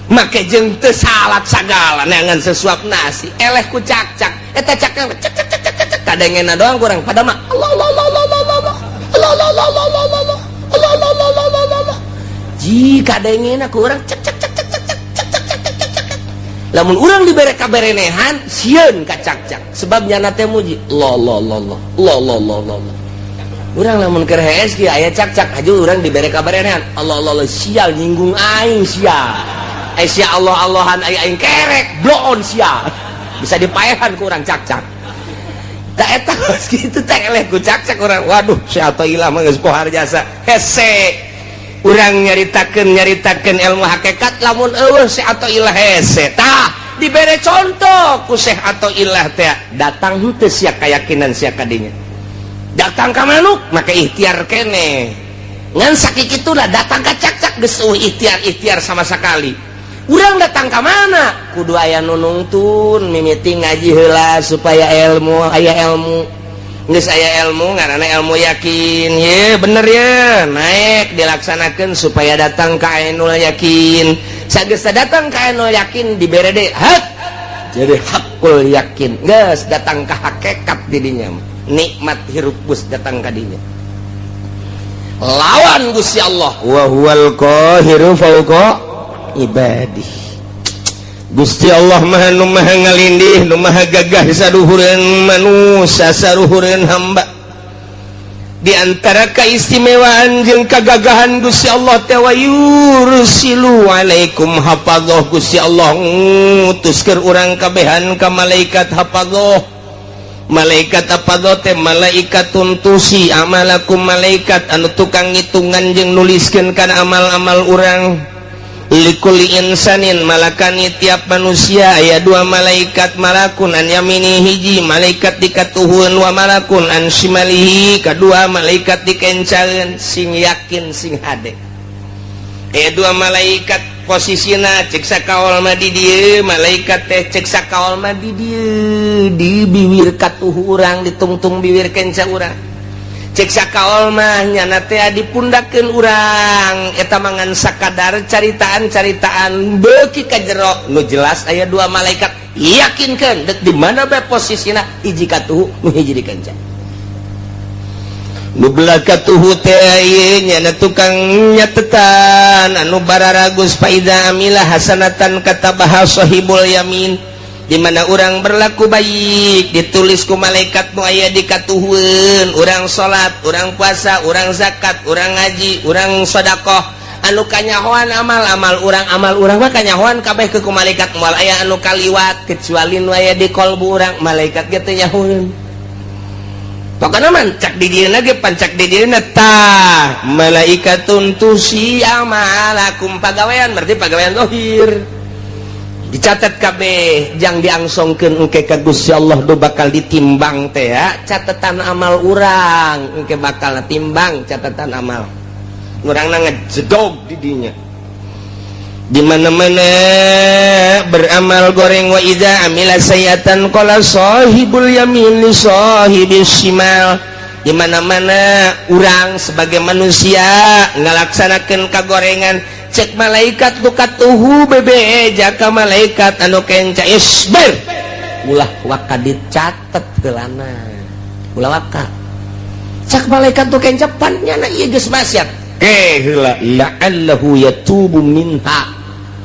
make jeung teu salat sagala neangan sesuap nasi, eleh ku cak-cak. Eta cak-cak cak cak cak cak cak kadengena doang kurang pada mah Allah Allah Allah Allah Allah Allah Allah Allah Allah Allah Allah Allah Allah Allah Allah Allah Allah jika dengena ku urang cek cek cek cek cek cek cek cek cek cek cek cek. Lamun urang dibere kaberenehan sieun ka cak-cak sebab nyana teh muji Allah Allah Allah Allah Allah Allah Allah Allah. Urang lamun keur hees kieu aya cak-cak aju urang dibere kaberenehan Allah Allah Allah sial nyinggung aing sial eh sia Allah Allahan aing aing kerek bloon sial bisa dipaehan ku urang cak-cak. Tak eta gitu teh eleh ku cak-cak urang. Waduh, si Athoillah mah geus pohar jasa. Hese. Urang nyaritakeun nyaritakeun ilmu hakikat lamun euweuh si Athoillah hese. Tah, dibere contoh ku Syekh Athoillah teh datang henteu sia keyakinan sia kadinya. Datang ka manuk maka ikhtiar kene. Ngan sakikituna datang ka cak-cak geus euweuh ikhtiar-ikhtiar sama sekali. Urang datang ka mana? Kudu aya nu nungtun mimiti ngaji heula supaya ilmu aya ilmu. Geus aya ilmu ngaranna ilmu yakin. Ye bener ya, naik dilaksanakeun supaya datang ka ainul yakin. Sageus datang ka ainul yakin dibere deui hak. Jadi hakul yakin. Geus datang ka hakikat didinya. Nikmat hirup geus datang ka dinya. Lawan Gusti Allah wa huwal qahiru fawqa ibadih. Gusti Allah maha nu maha ngalindih, nu maha gagah saduhureun manusia, saduhureun hamba. Di antara keistimewaan jeung kagagahan Gusti Allah teh wa yursilu alaikum hafadzah. Gusti Allah ngutus keur urang kabehan ka malaikat hafadzah. Malaikat hafadzah teh malaikatun tuhsi amalakum, malaikat anu tukang ngitungan jeung nuliskeun kana amal-amal urang. Likulli insanin malakani tiap manusia aya dua malaikat, malakun an yamini hiji malaikat dikatuhun wa malakun an shimalihi kedua malaikat dikencaeun. Sing yakin sing hade aya dua malaikat posisina. Cek sakaol mah di dieu malaikat teh, cek sakaol mah di dieu di biwir katuhu urang, ditungtung biwir kenca urang. Cek sakaol mah nyana teh dipundakeun urang. Eta mangan sakadar caritaan-caritaan beuki ka jero. Nu jelas aya dua malaikat, yakinkeun dek di mana bae posisina, hiji katuhu nu hiji di kenca. Nu belah katuhu teh ieu nyana tukang nyatetan anu bararagus. Faida amila hasanatan katabaha sahibul yamin. Di mana orang berlaku baik ditulis ku malaikat nu aya di katuhueun. Urang salat, urang puasa, urang zakat, urang ngaji, urang sedekah, anu kanyahoan amal-amal urang, amal urang mah kanyahoan kabeh ke ku malaikat, moal aya anu kaliwat kecuali nu aya di kolbu urang, malaikat ge teu nyahoeun. Pokokna mah cak di dieuna ge pancak di dieuna. Tah, malaikatun tuhsi amalakum, pagawean berarti pagawean zahir dicatat kabeh jang diangsongkeun engke ka Gusti Allah. Do bakal ditimbang teh ya catatan amal urang, engke bakal timbang catatan amal urang ngejedog di dinya. Di mana-mana beramal goreng, wa idza amila sayyatan qala sahibul yamin li sahibis shimal. Di mana-mana urang sebagai manusia ngalaksanakeun kagorengan, cek malaikat nu katuhu bebe jaka malaikat anu kenca, isbir, ulah waka dicatet heulana, ulah waka. Cek malaikat nu kenca, pan nyana ieu geus maksiat ke heula, la'allahu yatubu minha,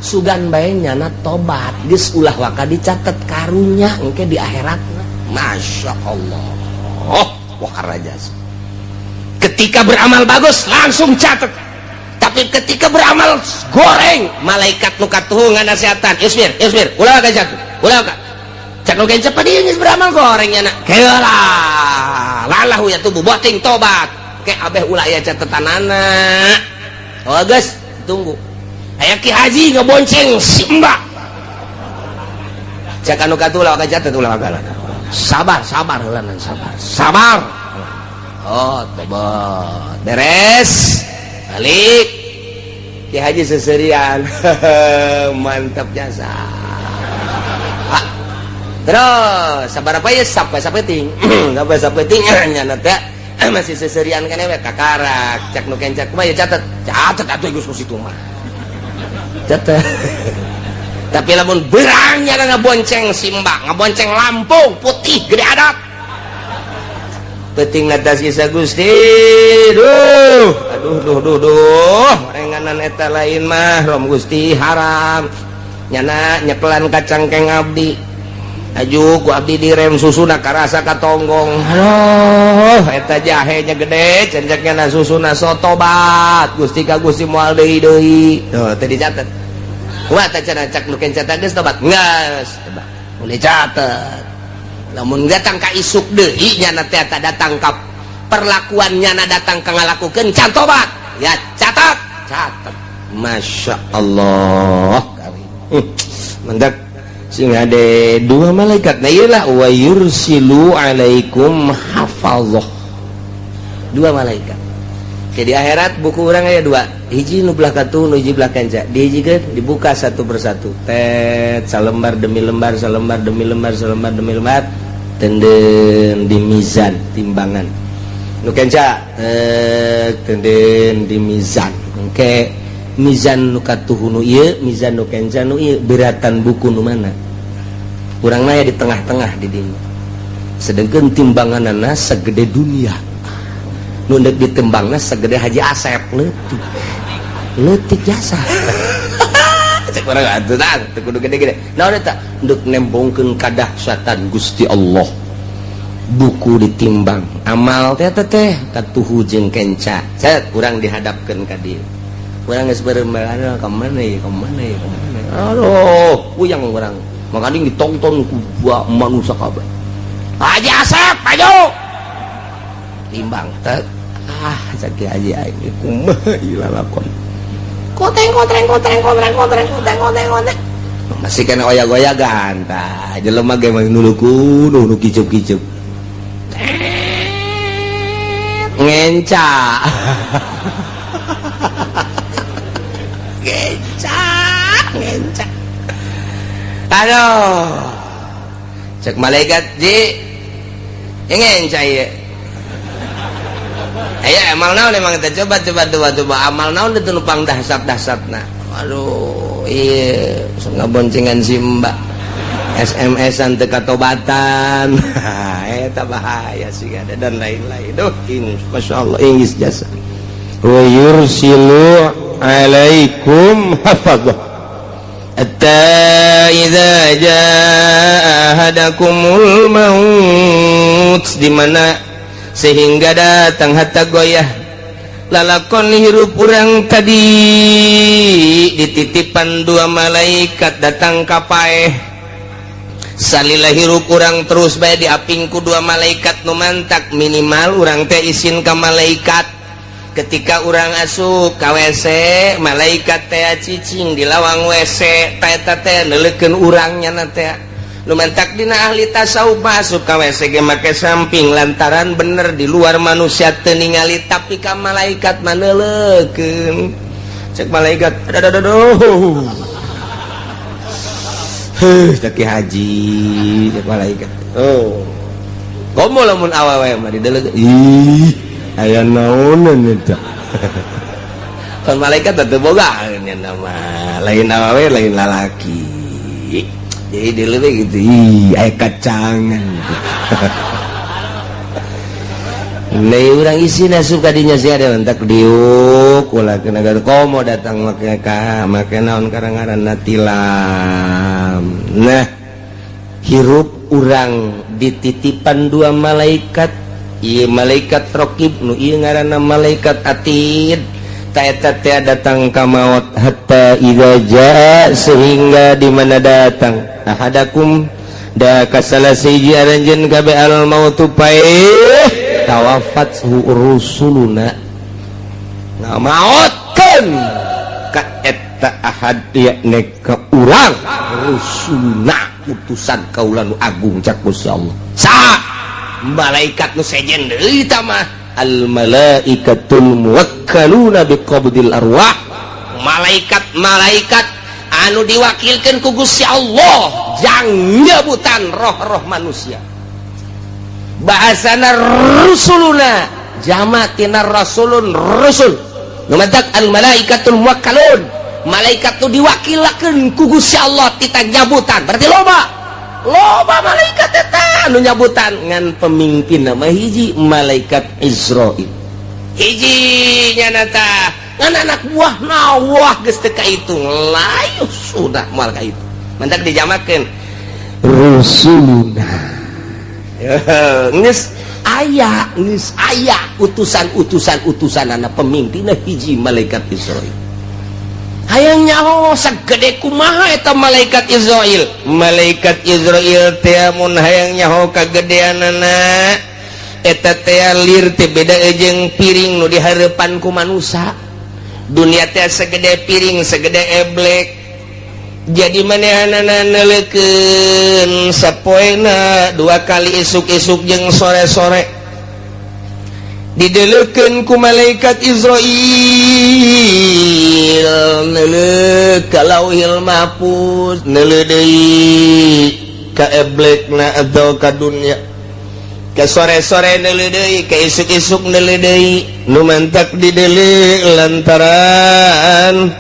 sugan bae nyana tobat, geus ulah waka dicatet, karunya engke di akhiratna. Masya Allah, oh wah raja. Ketika beramal bagus langsung catet, tapi ketika beramal goreng malaikat nu katuhu nganasehatan, isbir, isbir, ulah waka catet, ulah waka. Cek nu kenca, pa dieu geus beramal goreng nyana, heula lalahu yatubu, boting tobat ke abeh ulah aya catetanana. Oh geus, tunggu. Aya Ki Haji ngebonceng si Mbak, cek anu katuh, ulah waka catet, ulah waka, sabar, sabar heula, sabar, sabar. Oh, tobat beres, balik Ki Haji seserian, mantap jasa. Terus sabar apa ya, sampai sapeting sampai sapeting nyana teh masih seserian kan we kakarak. Cek nu kenca, kumaha ya, catet, catet atuh geus situ mah catet. Tapi lamun berang nyana ngabonceng si Mbak, ngabonceng Lampung putih gede adat, penting atas kisah Gusti, duh aduh duh duh duh, renganan eta lain mah rom Gusti haram. Nyana nyekelan kacangkeng abdi, aju ku abdi direm, susuna karasa katonggong. Aduh, eta jahenya gede cenceknya na susuna. So tobat Gusti ka Gusti, moal deui deui. Tuh teu dicatet. Kumaha teh cenah cak nu kenca geus tobat, geus boleh catet. Lamun datang ka isuk deui, nyana teh datang ka perlakuan, nyana datang ka ngalakukeun can tobat, ya catat, catat. Masya Allah. Mendak sing ada dua malaikat. Nah, iyalah, wa yursilu alaikum hafazah, dua malaikat. Jadi akhirat buku urang aya dua, hiji nu belah katuh, nu hiji belah kenca. Dihijikeun, dibuka satu persatu, tet, salembar demi lembar, salembar demi lembar, salembar demi lembar, tenden di mizan, timbangan. Nu kenca tenden di mizan. Engke mizan nu katuh nu ieu, mizan nu kenca nu ieu, beratan buku nu mana? Urang mah di tengah-tengah di dinya, sedangkan timbanganana segede dunia. Nu ndek ditimbangna segede Haji Asep, leutik leutik jasa. Cek urang atuh, tah teu kudu gede-gede. Naon eta? Ndek nembongkeun kadahsyatan Gusti Allah. Buku ditimbang amal teh teh katuhu jeung kenca, cet, urang dihadapkeun ka dieu. Urang geus beureum, ka mana ya, ka mana ya, ka mana? Aduh, puyang urang. Makanya ditonton ku manusia kabeh. Haji Asep ayo timbang, tek. Ah, cek Haji, aing kumaha ieu lalakon? Koteng kotreng kotreng kotreng kotreng kotreng kotreng kotreng, masih kena oyak-oyagan. Tah, jelema ge mah nuluku nu kicup-kicup ngenca ngenca ngenca. Aduh, cek malaikat, "Ji, ngenca ieu. Ayo, amal naon emang kita? Coba, coba, coba, coba, amal naon itu nupang dahsat dahsatna?" Aduh, iya, ngaboncengan si mbak, SMS-an teu katobatan, eta bahaya sih ada, dan lain-lain. Duh, ini Masya Allah, Inggris jasa. Wa yursilu alaikum hafadzah hatta idza jaa ahadakumul maut, di mana sehingga datang hatta goyah lalakon hirup urang tadi dititipan dua malaikat datang ka paeh. Salila hirup urang terus bae diaping ku dua malaikat. Nu mantak minimal urang teh isin ka malaikat. Ketika urang asup ka WC, malaikat teh cicing di lawang WC, teh teh neuleukeun urangnya na teh. Nu mantak dina ahli tasawuf masuk ka WC ge make samping, lantaran bener di luar manusia teu ningali, tapi ka malaikat mah neuleukeun. Cek malaikat, "Aduh, aduh, aduh." Heuh, cek Haji, cek malaikat. Oh. Komo lamun awewe mah dideleukeun. Ih, aya naonan eta? Kan malaikat teu boga nama lain awewe, lain lalaki. Jadi dileuweung gitu, ih, aya kacangan. Nah, urang isi asup kadinya sih ada entak diuk ulah kena komo datang make ka make naon karang-ngaranna tilam. Nah, hirup urang dititipan dua malaikat. Ieu malaikat rokib, nu ieu ngaranna malaikat atid. Ta eta teh datang ka maut, hatta idza jaa, sehingga di mana datang, ahadakum, da ka salah sahiji aranjeun kabeh, al mautu, paeh, tawafat rusuluna, ngamaotkeun ka eta ahad, yakni ka urang, rusuluna, utusan kaula nu agung. Cak Gusti Allah, sa malaikat nu sejen deui tah mah? Al malaikatul muwakkaluna biqabdil arwah, malaikat malaikat anu diwakilkan ku Gusti Allah jang nyebutan roh-roh manusia. Bahasana rusuluna, jama tina rasulun, rusul. Nu al malaikatul muwakkalun, malaikat nu diwakilakeun ku Gusti Allah tita nyabutan. Berarti loba loba malaikat eta anu nyabutan, ngan pemimpin nama hiji, malaikat Izrail hiji nyana tah. Ngan anak buah nawah geus teu kahitung, layu sudah moal kahitung. Mantak dijamakeun rusuluna. Geus aya, geus aya utusan-utusan, utusan anak pemimpinna hiji, malaikat Israil. Hayang nyaho sagede kumaha eta malaikat Izrail. Malaikat Izrail teh mun hayang nyaho kagedeanana eta teh lir teh beda jeung piring nu dihareupan ku manusia. Dunia teh segede piring, segede eblek. Jadi manehanana neuleukeun sapoena dua kali, isuk-isuk jeung sore-sore, dideleukeun ku malaikat Izrail, neuleuh ka Lauhil Mahfuz, neuleuh deui ka eblekna atau ka dunia, ke sore-sore neuleuh deui, ke isuk-isuk neuleuh deui. Nu mantak dideuleu lantaran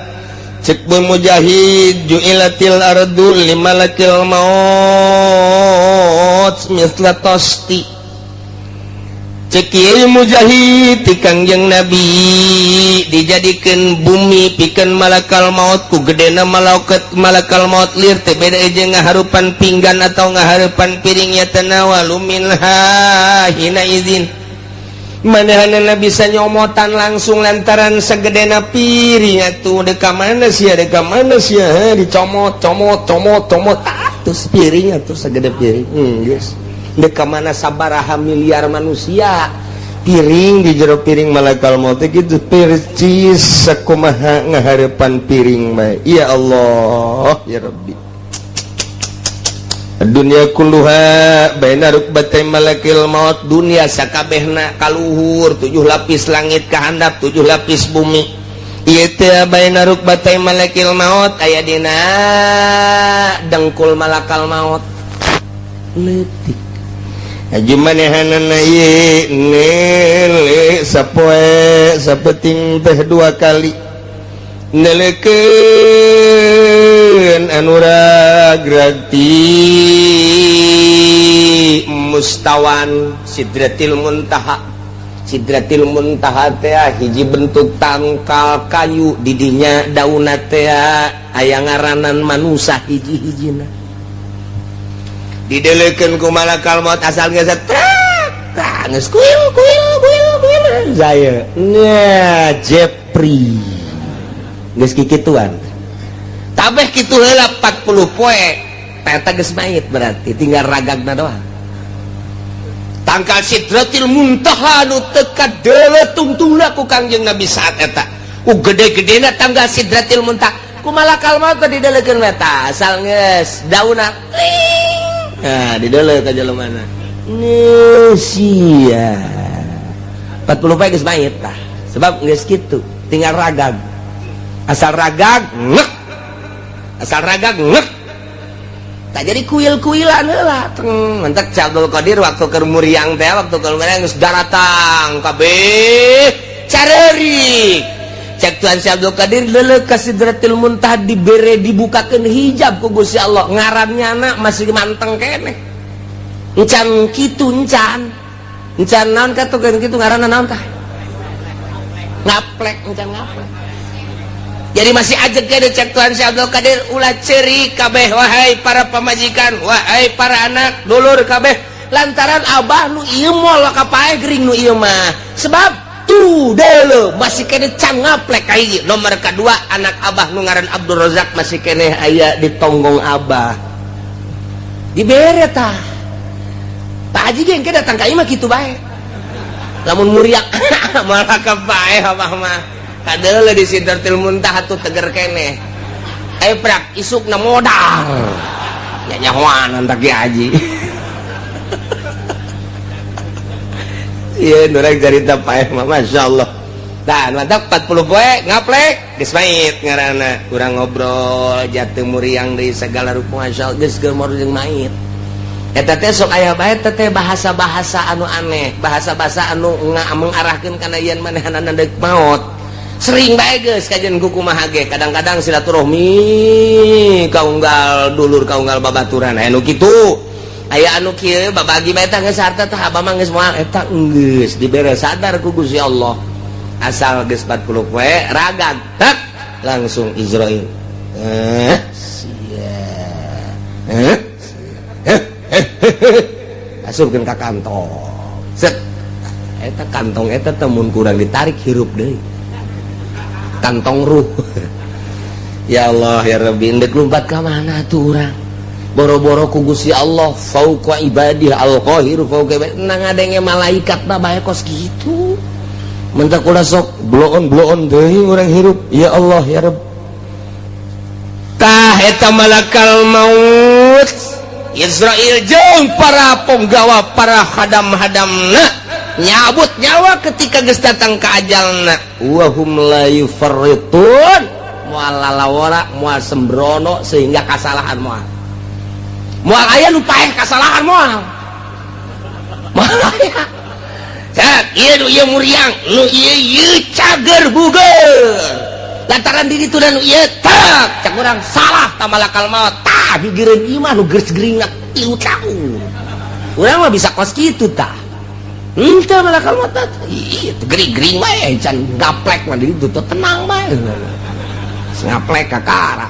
cek Mujahid, ju'ilatil ardu limalakil maut misla tosti. Cek Kiai Mujahid ti Kangjeng Nabi, dijadikan bumi pikeun malakal maut. Ku gedena malaikat malakal maut lir teh beda jeung ngaharupan pinggan atau ngaharupan piringnya. Tanawalu minha hina izin, manehanana bisa nyomotan langsung lantaran segedena piring atuh. Deka mana sia, deka mana sia, dicomot, comot, comot, comot. Ah, terus piring atuh segede piring. Geus deka mana sabaraha miliar manusia, piring di jero piring malakal maut gitu percis sakumaha ngaharepan piring mah. Ya Allah, ya Rabbi, dunia kulluha baina rukbatay malakil maut. Dunia sakabehna kaluhur, tujuh lapis langit kahandap, tujuh lapis bumi ieu teh baina rukbatay malakil maut, aya dina dengkul malakal maut leutik. Haji manehanana ieu neuleuh sapoe sapeting teh dua kali, neuleukeun anu ragrag ti mustawan Sidratil Muntaha. Sidratil Muntaha teh hiji bentuk tangkal kayu, didinya daunna teh aya ngaranan manusa hiji-hijina. Dideleukeun ku malakal maut, asal geus trak geus kuil kuil kuil kuil saya. Nah, Jepri geus kikituan tabeh kitu heula 40 poe eta geus mayit, berarti tinggal ragagna doang. Tangkal Sidratil Muntaha nu teu kadeuleu tungtungna ku Kangjeng Nabi saat eta, ku gede-gedena tanggal Sidratil Muntaha, ku malakal maut dideleukeun eta asal geus daunna tling. Nah, dideuleu ka jelema sia 40 poe geus mayit tah, sebab geus kitu tinggal ragag, asal ragag ngek, asal ragag ngek. Tak jadi kuil-kuilan heula teng mentek. Abdul Qadir waktu keur muriang teh, waktu keur muriang geus daratang kabeh careurik. Cek Tuan Syekh Abdul Qadir, leuleuk ka Sidratil Muntaha, dibere, dibukakeun hijab ku Gusti Allah, ngarannya anak masih manteng keneh, encan kitu, encan encan naon katukeun kitu, ngaranna naon tah, ngaplek, encan ngaplek, jadi masih ajeg ke. Cek Tuhan Syekh Abdul Qadir, ulah cerik kabeh wahai para pamajikan, wahai para anak dulur kabeh, lantaran abah nu ieu moal kapae gering nu ieu mah, sebab tuh dulu masih kene can ngaplek. Kahiji, nomor kedua, anak abah nu ngaran Abdul Razak masih kene aya di tonggong abah. Dibere tah Pak Haji ge engke datang ka imah kitu bae, lamun muriak malah kapae abah mah kadeuleu di Sidratil Muntaha tuh teger keneh. Ayo prak isukna modal ya, nyahoan tak Ki Haji. Iya, nurek cerita paeh mah Masya Allah. Dan mantap 40 poe ngaplek geus mait ngaranna. Urang ngobrol jatuh muriang deui segala rupa, Masya Allah, geus gemor jeung mait. Eta teh sok aya bae teh bahasa-bahasa anu aneh, bahasa-bahasa anu mengarahkeun kana yen manehanana deuk maot. Sering bae geus kajian ku kumaha ge, kadang-kadang silaturahmi kaunggal dulur, kaunggal babaturan, aya nu kitu. Aya anu kieu babagi bae tah, geus harta tah abah mah geus moal eta, geus dibere sadar ku Gusti Allah. Asal geus 40 poe ragag tek langsung Izrail. Eh sia. Eh asupkeun ka kantong. Set eta kantong eta teh mun kurang ditarik hirup deui. Kantong ruh. Ya Allah ya Rabbi, ndek lumpat ka mana tuh urang? Boro-boro ku Gusti Allah fauqa ibadih, al-qahiru fauqa ibadih, nang ngadenge malaikat mah bae kos kitu. Mentak ulah sok bloon bloon deui urang hirup. Ya Allah ya Rabb. Tah, eta malakal maut Izrail jeung para penggawa, para hadam-hadamna nyabut nyawa ketika geus datang ke ajalna, wahum la yufarritun, moal lalawora, moal sembrono sehingga kasalahan. Moal moal aya nu paeh kasalahan, moal moal aya. Cak, ieu nu ieu muriang, nu ieu ieu cager buger lantaran diri itu, dan nu ieu tak cak urang salah ta malakal maut. Tah, gigireun ieu mah nu geus geuringna 3 tahun, urang mah bisa kos kitu. Tah, henteu malakal maut, ieu gering-gering bae, can gaplek mah di ditu tenang bae, ngaplek kakara.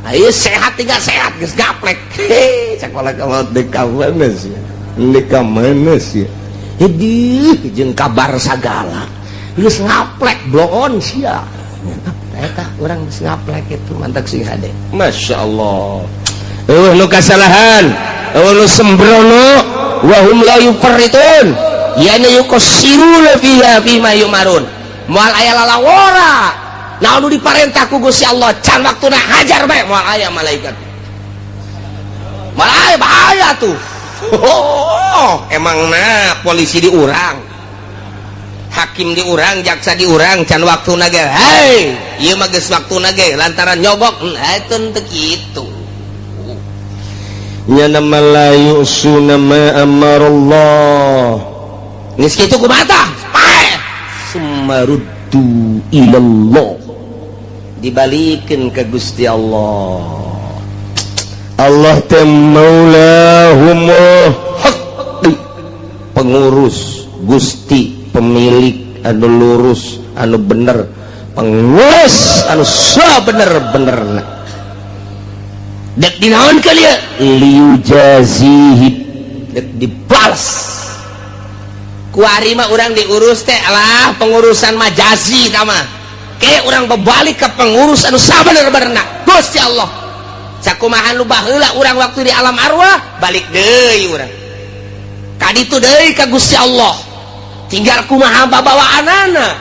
Ayo sehat, tinggal sehat geus gaplek. He, cak malakal maut, dek ka mana sih, dek ka mana sih? Hidih jeung kabar sagala geus ngaplek, bloon sia. Eta urang geus ngaplek itu mantak sing hade. Masya Allah, eueuh nu kasalahan, eueuh nu sembrono. Wa hum la yufarritun, yani yuqassiruna fiha fima yumarun. Moal aya lalawora. Naon nu diparentah ku Gusti Allah, can waktuna hajar bae, moal aya malaikat, moal aya. Bahaya tuh. Oh, emang nah polisi diurang, hakim diurang, jaksa diurang, can waktuna ge, hei, ieu mah geus waktuna ge lantaran nyogok. Nah, itu teu kitu nya nama la yusuna ma amarallah. Geus kitu kumaha tah? Paeh, summaruddu ilallah, dibalikeun ke Gusti Allah. Allah teh maulahumul haqqi, pengurus Gusti, pemilik anu lurus, anu bener, pengurus anu sabener-benerna. Dek dinaon kali ya? Liyujazihi, dek dibalas. Kuari mah urang diurus teh alah, pengurusan majazi tama ke urang berbalik ke pengurus anu sabener-benerna, Gusti Allah. Sakumaha nu baheula urang waktu di alam arwah, balik deui urang kaditu deui ka Gusti Allah, tinggal kumaha babawaanana.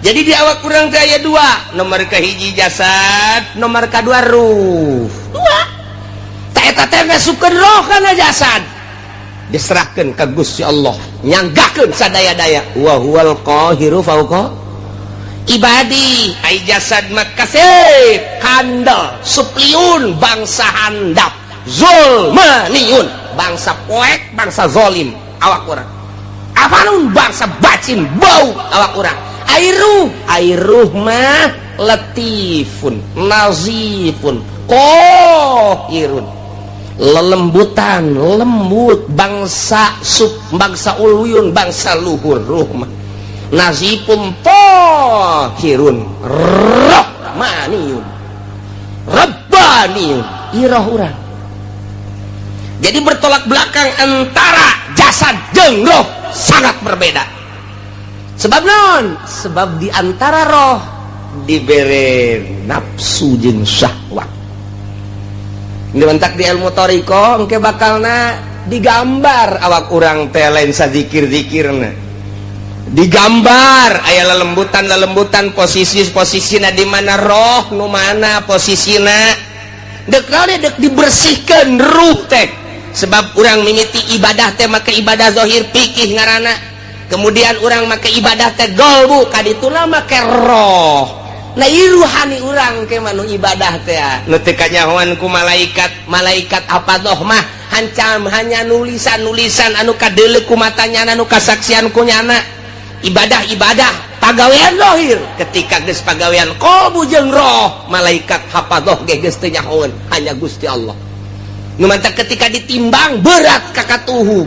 Jadi di awak urang teh aya dua, nomor kahiji jasad, nomor kadua ruh. Dua tah, eta teh ngasupkeun roh kana jasad, diserahkeun ka Gusti Allah, nyanggakeun sadaya-daya. Wa huwal qahiru fauqa ibadi. Ai jasad mah kasep, kandel, supliun, bangsa handap, zulmaniun, bangsa poek, bangsa zolim awak urang, afanun, bangsa bacin, bau awak urang. Ai ruh, ai ruh mah latifun, nazifun, qahirun, lelembutan, lembut, bangsa sub, bangsa uluyun, bangsa luhur. Ruh mah nazifun, tahirun, rahmaniyun, rabbaniyun iroh urang. Jadi bertolak belakang antara jasad jeung roh, sangat berbeda. Sebab non sebab di antara roh dibere nafsu jeung syahwat. Dibentak di ilmu thoriqoh engke bakalna digambar awak urang teh, lain sazikir-zikirna digambar, aya lelembutan lelembutan, posisi posisina di mana, roh nu mana posisina. Dek naon? Dek dibersihkan ruh teh. Sebab urang mimiti ibadah teh make ibadah zahir, pikih ngaranna. Kemudian urang make ibadah teh golbu, kadituna make roh. Nah, ruhani urang ke manu ibadah teh nu teu kanyahoan ku malaikat. Malaikat apa doh mah hancam hanya nulisan-nulisan anu kadeuleu ku matanya, anu kasaksian ku nyana, ibadah-ibadah pagawean zahir. Ketika geus pagawean qalbu jeung roh, malaikat hafadoh ge geus teu nyahoeun, hanya Gusti Allah nu mantak. Ketika ditimbang berat kakatuhum,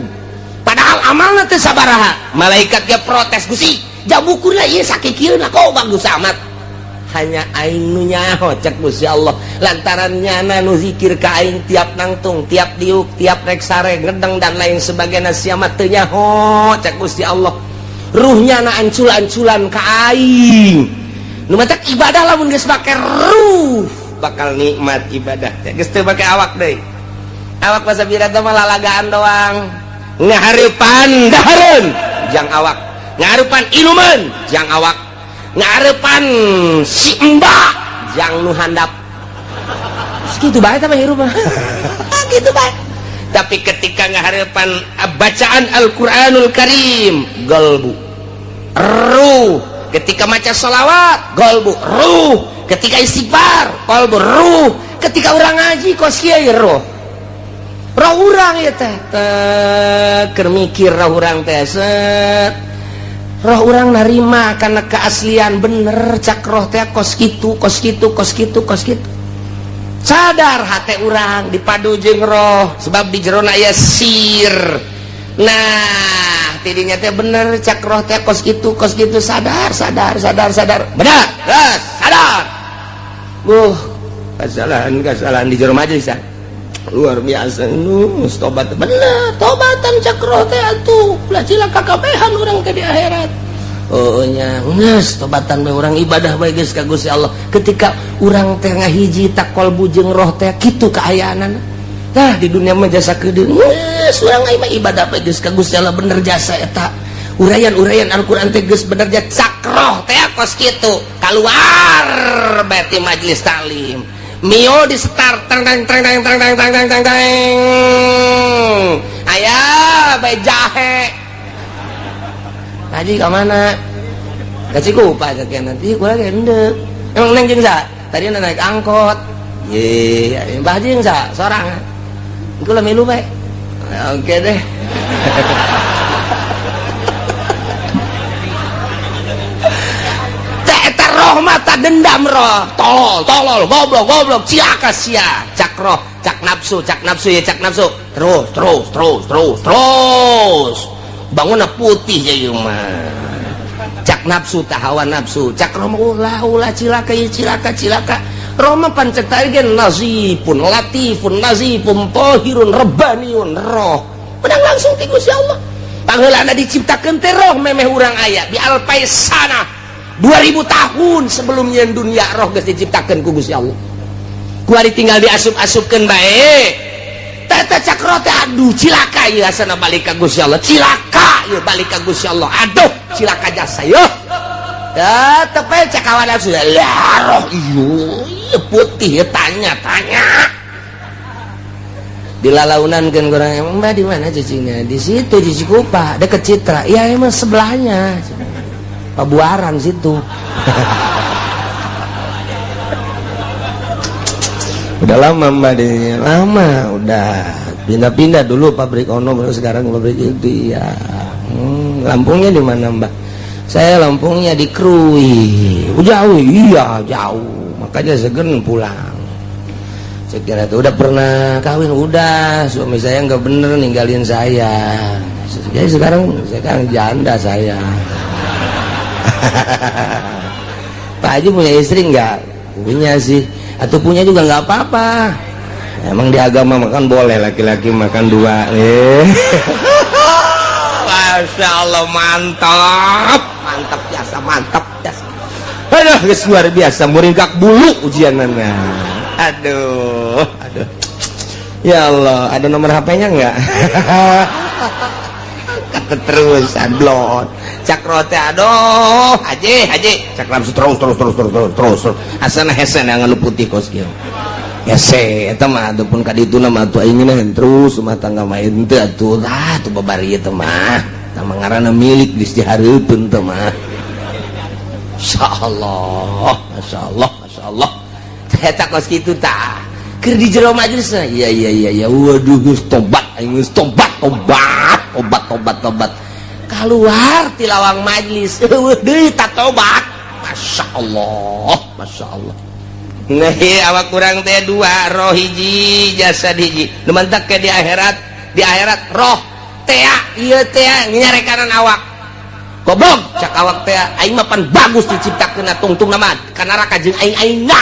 padahal amalna teu sabaraha, malaikat ge protes, "Gusti, jabukurna ieu sakikieuna kok bagus amat?" "Hanya aing nu nyaho," cek Gusti Allah, "lantaran nyana nu zikir ka aing tiap nangtung, tiap diuk, tiap rek sare, ngedeng, dan lain sebagainya. Sia mah teu nyaho," cek Gusti Allah, "ruhnya na ancul-anculan ka aing." Nu matak ibadah lamun geus make ruh bakal nikmat ibadah teh. Geus teu make awak deui. Awak masa bira mah lalagaan doang. Ngahareupan dahareun jang awak, ngahareupan inuman jang awak, ngahareupan si embak jang nu handap. Kitu bae tah mah hirup mah. Kitu bae. Tapi ketika ngahareupan bacaan Al-Qur'anul Karim, galbu ruh. Ketika maca sholawat, galbu ruh. Ketika istighfar, qalbu ruh. Ketika urang ngaji kos kieu, roh roh urang ya teh keur mikir, roh urang teh set, roh urang narima karena keaslian bener cak roh teh kos kitu, kos kitu, kos kitu, kos kitu. Sadar hate urang dipadu jeung roh sebab di jerona aya sir. Nah, tidinya teh bener cak roh teh kos kitu, kos kitu. Sadar, sadar, sadar, sadar, benar, gas sadar. Kesalahan, kesalahan di jero majelis ya. Luar biasa nu tobat, bener tobatan cak roh teh atuh ulah cilaka kabehan urang teh di akhirat. Oh nya, geus tobatan bae urang, ibadah bae geus ka Gusti Allah. Ketika urang teh ngahiji tak kolbu jeung roh teh kitu kaayaanana. Tah, di dunia mah jasa kedeung, geus urang mah ibadah bae geus ka Gusti Allah, bener jasa eta uraian-uraian Al-Qur'an teh geus bener jasa cak roh teh kos kitu. Keluar berarti majelis taklim, Mio di start, tang tang tang tang tang tang tang tang tang tang, aya bae jahe. Haji ka mana? Ka Cikupa cek nanti kula ge endek. Emang neng jeung sa? Tadi naik angkot. Ye, Mbah jeung sa sorangan. Kula milu bae. Oke deh. Eta roh mata dendam roh, tolol tolol, goblok goblok, cilaka sia cak roh, cak nafsu, cak nafsu ya, cak nafsu terus terus terus terus terus bangunna putih ya ieu mah cak nafsu tah, hawa nafsu. Cak roh mah ulah ulah, cilaka ya, cilaka, cilaka. Roh mah pancet ge nazifun latifun nazifun tahirun rabbaniun. Roh menang langsung ti Gusti Allah. Pangheulana diciptakeun teh roh memeh urang aya bi alpai sana 2000 tahun sebelumnya dunia, roh geus diciptakeun ku Gusti Allah. Kuari tinggal diasup-asupkeun bae. Tata cak roh teh, aduh cilaka ieu, asana balik ka Gusti Allah, cilaka ieu balik ka Gusti Allah, aduh cilaka jasa ieu. Tetep ae cak hawa nafsu lah, roh ieu ieu putih ieu. Tanya tanya dilalaunan kan kurang, emang mbak di mana cicingnya? Di situ, di Cikupa deket Citra ya, emang sebelahnya Pabuaran situ. Udah lama mbak di lama, udah pindah-pindah dulu pabrik ono, baru sekarang pabrik itu ya. Lampungnya di mana mbak? Saya Lampungnya di Krui. Oh, jauh? Iya jauh, makanya segen pulang. Saya kira tuh udah pernah kawin? Udah, suami saya nggak bener, ninggalin saya, jadi sekarang sekarang janda saya. Pak Haji punya istri nggak? Punya sih. Atau punya juga nggak apa-apa, emang di agama makan boleh laki-laki makan dua. Masya Allah, mantap mantap biasa, mantap biasa. Aduh geus luar biasa, muringkak bulu ujianana. Aduh aduh, ya Allah, ada nomor HP-nya nggak? Keterusan blon cak rote, aduh haji haji cak nafsu terus terus terus terus terus terus terus, asana hese yang anu putih kos kieu hese eta mah. Ataupun ka ditu mah atuh aing terus rumah tangga mah henteu atuh. Ah tuh babari eta mah, tah ngaranna milik geus dihareupeun teh mah. Insyaallah, masyaallah, masyaallah, eta kos kitu tah keur di jero majelis. Iya iya iya iya, waduh geus tobat aing, geus tobat tobat tobat tobat tobat. Keluar ti lawang majelis, eueuh deui ta tobat. Masya Allah, Masya Allah. Nah, awak kurang teh dua, roh hiji, jasad hiji. Nu mantak ke di akhirat, di akhirat roh tea ieu tea nyarekanan awak. Goblok cak awak teh, aing mah pan bagus diciptakeun, tungtung mah ka neraka jeung aing aingna.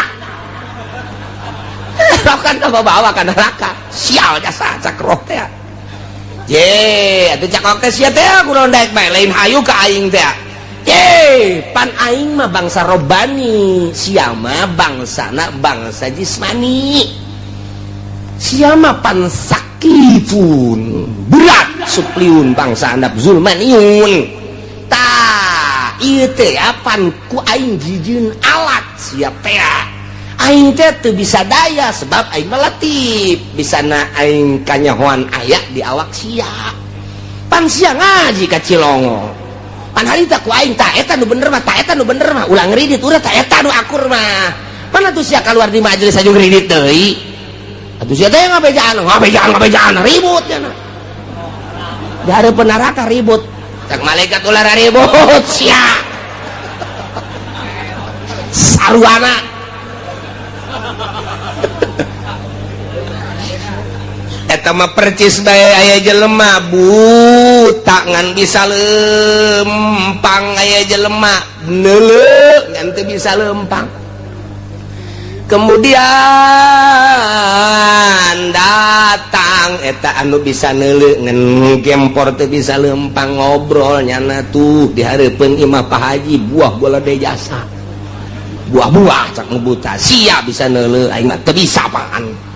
Roh kan bawa ka neraka. Sial jasa cak roh teh. Je, atuh cak awak teh sia teh kunaon daek bae lain hayu ka aing teh. Pan aing mah bangsa robani, sia mah bangsana bangsa jismani, sia mah pan sakifun berat supliun bangsa andap zulmaniun. Tah ieu teh pan ku aing jijieun alat sia teh. Aing teh teu bisa daya sebab aing mah latif, bisa na aing kanyahoan aya di awak sia. Pan sia ngaji ka Cilongo, pan harita ku aing ta eta nu bener mah, ta eta nu bener mah, ulah ngridit urang, ta eta nu akur mah. Mana tuh sia keluar di majelis aja ngridit deui atuh sia teh ngabejaan ngabejaan ngabejaan ribut nya di hareupeun neraka ribut. Cak malaikat ulah ribut sia saruana. Eta mah percis bae aya jelema buta ngan bisa lempang, aya jelema neuleu ngan teu bisa lempang. Kemudian datang eta anu bisa neuleu ngan gempor teu bisa lempang, ngobrol nyana tuh di hareupeun imah Pak Haji buah bola de jasa buah-buah cak nu buta sia bisa neuleu aing mah teu bisa apaan.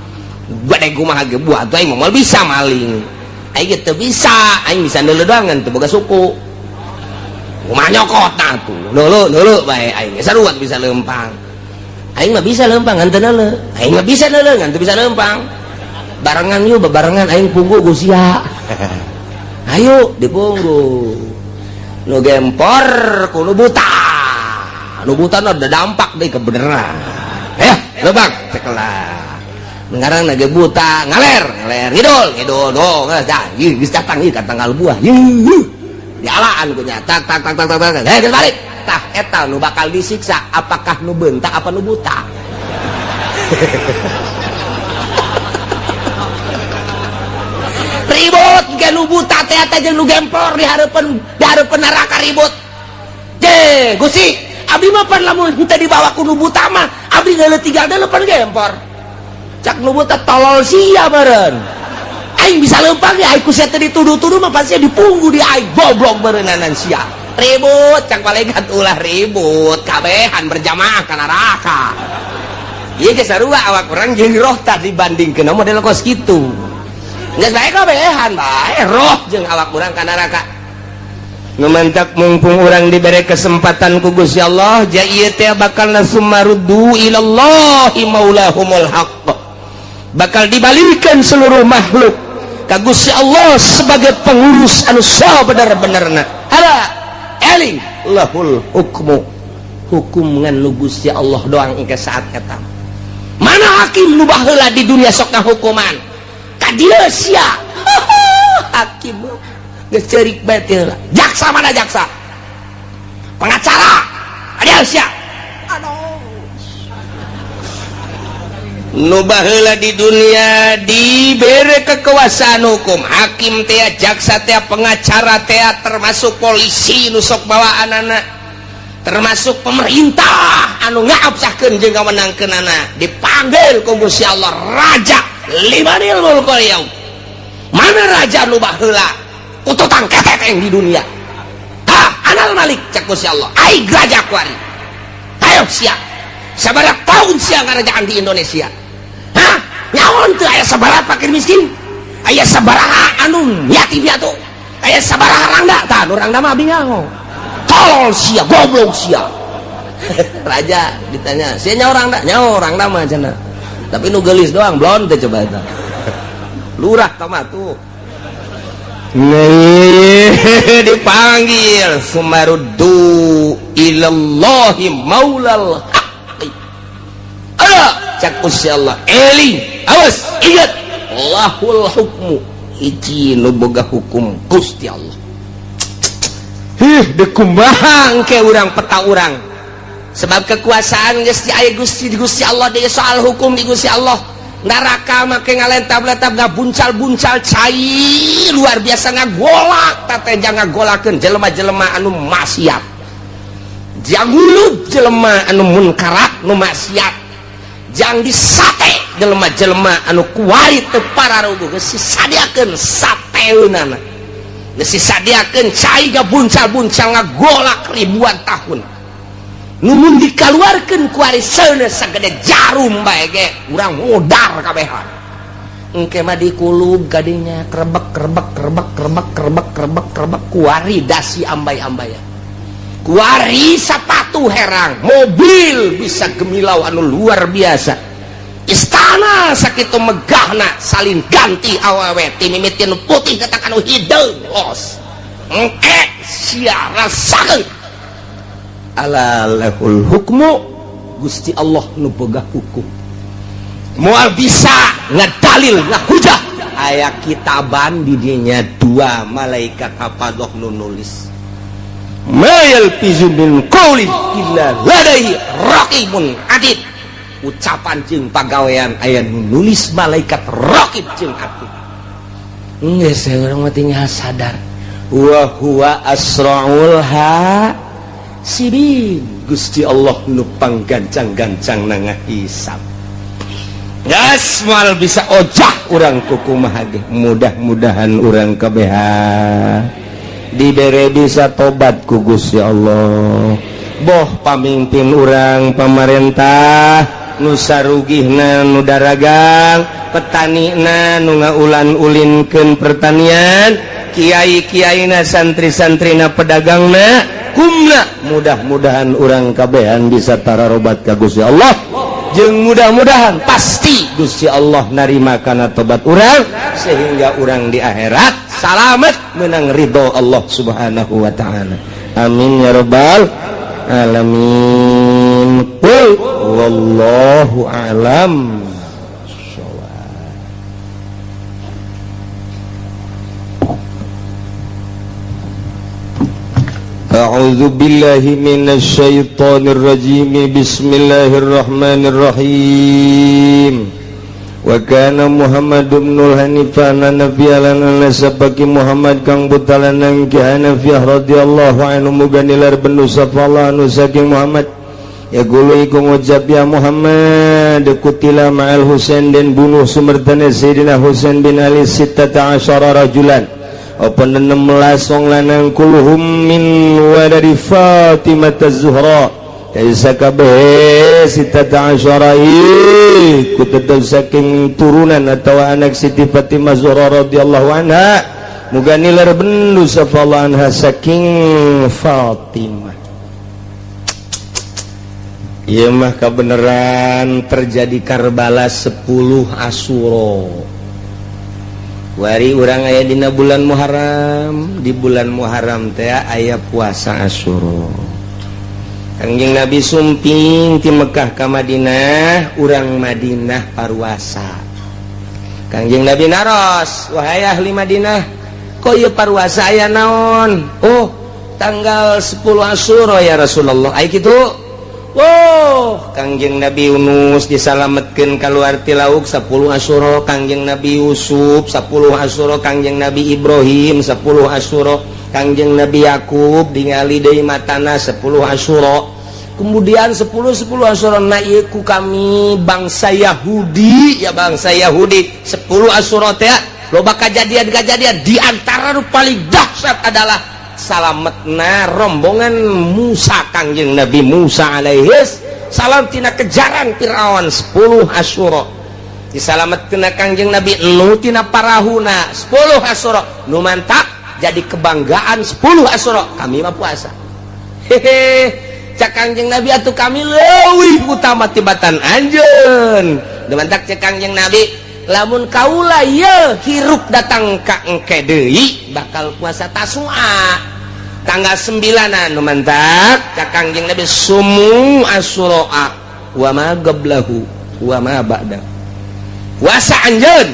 Gede kumaha ge buah tuh aing mah bisa maling, aing ge teu bisa, aing bisa neuleu doang ngan teu boga suku. Kumaha nyokot nah tuh neuleu neuleu bae aing ge sarua bisa lempang. Aing mah bisa lempang ngan teu neuleu, aing mah bisa neuleu ngan teu bisa lempang. Barengan yuk bebarengan aing punggu ku sia. Ayo dipunggu. Nu gempor ku nu buta. Nu buta ada dampak deui kebenaran. Lempang cekelah. Ngarang lagi buta ngaler ngaler ngidul ngidul do geus dah ieu geus datang ieu ka tanggal buah ieu dialaan ku nya tak tak tak tak tak tak geus balik. Tah eta nu bakal disiksa apakah nu beunta apa nu buta. Ribut ge nu buta teh eta jeung nu gempor di hareupeun neraka ribut. Je Gusti abdi mah pan lamun henteu dibawa ku nu buta mah abdi geuleuh tinggal deuleuh pan gempor. Cak nu buta tolol sia meureun. Aing bisa lempang ya aing ku sia teh dituduh-tuduh mah pasti dipunggu di aing goblok meureunnanan sia. Ribut cak malaikat ulah ribut kabehan berjamaah ka neraka. Ieu ge sarua awak urang jeung roh tah dibandingkeun model kos kitu. Geus bae kabehan bae roh jeung awak urang ka neraka. Nu mantak mumpung urang dibere kesempatan ku Gusti Allah, ja ieu teh bakal sumaruddu ilallahi maulahumul haqq. Bakal dibalikkan seluruh makhluk ka Gusti Allah sebagai pengurus anu sabener-benerna. Ala eling lahul hukmu, hukum ngan nu Gusti Allah doang engke saat eta. Mana hakim nu baheula di dunia sok ngahukuman ka dieu sia. Hakim geus ceurik bae teh heula. Jaksa mana jaksa? Pengacara adieu sia. Aduh. Nu baheula di dunia dibere kekuasaan hukum, hakim teh, jaksa teh, pengacara teh, termasuk polisi nu sok bawaanana, termasuk pemerintah anu ngaabsahkeun jeung ngamenangkeunana, dipanggil ku Gusti Allah raja limanil mulkul yaum. Mana raja nu baheula kututang keteteng di dunia? Ha, anal malik cak Gusti Allah, aing raja kuari. Ayo sia. Sabaraha tahun sia ngarajaan di Indonesia? Hah? Nyaon teu aya sabaraha fakir miskin? Aya sabaraha anu yatim piatu? Aya sabaraha rangda? Tah, nu rangda mah abdi nyaho. Tolol sia, goblok sia. Raja ditanya, sia nyaho rangda? Nyaho rangda mah cenah. Tapi nu geulis doang blon teh coba eta. Lurah tah mah tuh. Nih, dipanggil sumaruddu ilallahi maulal haqqi. Ala cak Gusti Allah, eling, awas, ingat lahul hukmu, hiji nu boga hukum Gusti Allah. Hih, dekumbang ke urang peta urang. Sebab kekuasaan geus di aya Gusti di Gusti Allah deui soal hukum di Gusti Allah. Neraka make ngalentab-lentab ngabuncal-buncal cai luar biasa ngagolak teh ngagolakeun jelema-jelema anu maksiat. Jangulub jelema anu munkarat nu maksiat. Jang disate jelema-jelema anu kuari teu pararuguh geus disadiakeun sateunana. Geus disadiakeun cai gabuncal-buncal ngagolak ribuan tahun. Numun dikaluarkeun ku ari seuneu sagede jarum bae ge urang modar kabehan. Engke mah dikulub kadinya krebek krebek krebek krebek krebek krebek krebek kuari dasi ambay-ambayan. Kuari sapatu herang, mobil bisa gemilau anu luar biasa. Istana sakitu megahna salin ganti awewe ti mimitin putih datang anu hideung los. Engke sia rasakeun. Ala lahul hukmu, Gusti Allah nu boga hukum. Moal bisa ngadalil ngahujah aya kitaban di dinya dua malaikat hafadah nu nulis. Ma yalfizu min qaulin illa ladaihi raqibun atid. Ucapan jeung pagawean aya nu nulis malaikat raqib jeung atid. Geus urang mah tinggal sadar wa huwa asraul hasibin. Gusti Allah nu panggancang-gancang na ngahisab. Gas moal bisa ojah urang kukumaha ge. Mudah-mudahan urang kabehan dibere bisa tobat ku Gusti Allah. Boh pamimpin urang pamarentah nu sarugihna nu daragang, petanina nu ngaulan-ulinkeun pertanian, kiai-kiaina santri-santrina pedagangna kumna, mudah-mudahan urang kabehan bisa tararobat ka Gusti Allah. Jeung mudah-mudahan pasti Gusti Allah narima kana tobat urang sehingga urang di akhirat salamet menang ridho Allah Subhanahu wa taala. Amin ya rabbal alamin. Qul wallahu a'lam. A'udzu billahi minasy syaithanir rajim. Bismillahirrahmanirrahim. Wa kana Muhammad ibn al-Hanifah nabiyyan nasabaki Muhammad kang butalanang ki Hanifah radhiyallahu anhu muga nilar benu sapa Allah anu saking Muhammad. Ya gulu iku ngucap ya Muhammad kutila ma'al Husain dan bunuh sumertane Sayyidina Husain bin Ali 16 rajulan. Apa 16 wong lanang kuluhum min waladi Fatimah Az-Zuhra. Kaisa kabeh 16 iku tetep saking turunan atau anak Siti Fatimah Zuhra radhiyallahu anha. Muga nilar bendu sapa Allah anha saking Fatimah. Ieu mah kabeneran terjadi Karbala 10 Asyura. Wari urang aya dina bulan Muharram, di bulan Muharram teh aya puasa Asyura. Kangjeng Nabi sumping ti Mekah ka Madinah, urang Madinah paruasa. Kangjeng Nabi naros, wahai ahli Madinah, kok ieu paruasa aya naon? Oh, tanggal 10 Asyura ya Rasulullah. Ai kitu. Oh, Kangjeng Nabi Yunus disalametkeun kaluar ti lauk 10 Asyura, Kangjeng Nabi Yusuf 10 Asyura, Kangjeng Nabi Ibrahim 10 Asyura, Kangjeng Nabi Yakub ningali deui matana 10 Asyura. Kemudian 10 Asyura na ieu ku kami bangsa Yahudi, ya bangsa Yahudi 10 Asyura teh loba kajadian-kajadian di antara nu paling dahsyat adalah salametna rombongan Musa, Kangjeng Nabi Musa alaihis salam tina kejaran Fir'aun 10 Asyura. Disalametkeun Kangjeng Nabi Nuh tina parahuna 10 Asyura. Nu mantap jadi kebanggaan 10 Asyura kami mah puasa. Hehe, cak Kangjeng Nabi atuh kami leuwih utama tibatan anjeun. Nu mantak cek Kangjeng Nabi lamun kaula ye hirup datang ka engke deui bakal puasa Tasua tanggal 9 anu mantak cak Kangjeng Nabi sumu Asyura wa ma qablahu wa ma ba'da. Puasa anjeun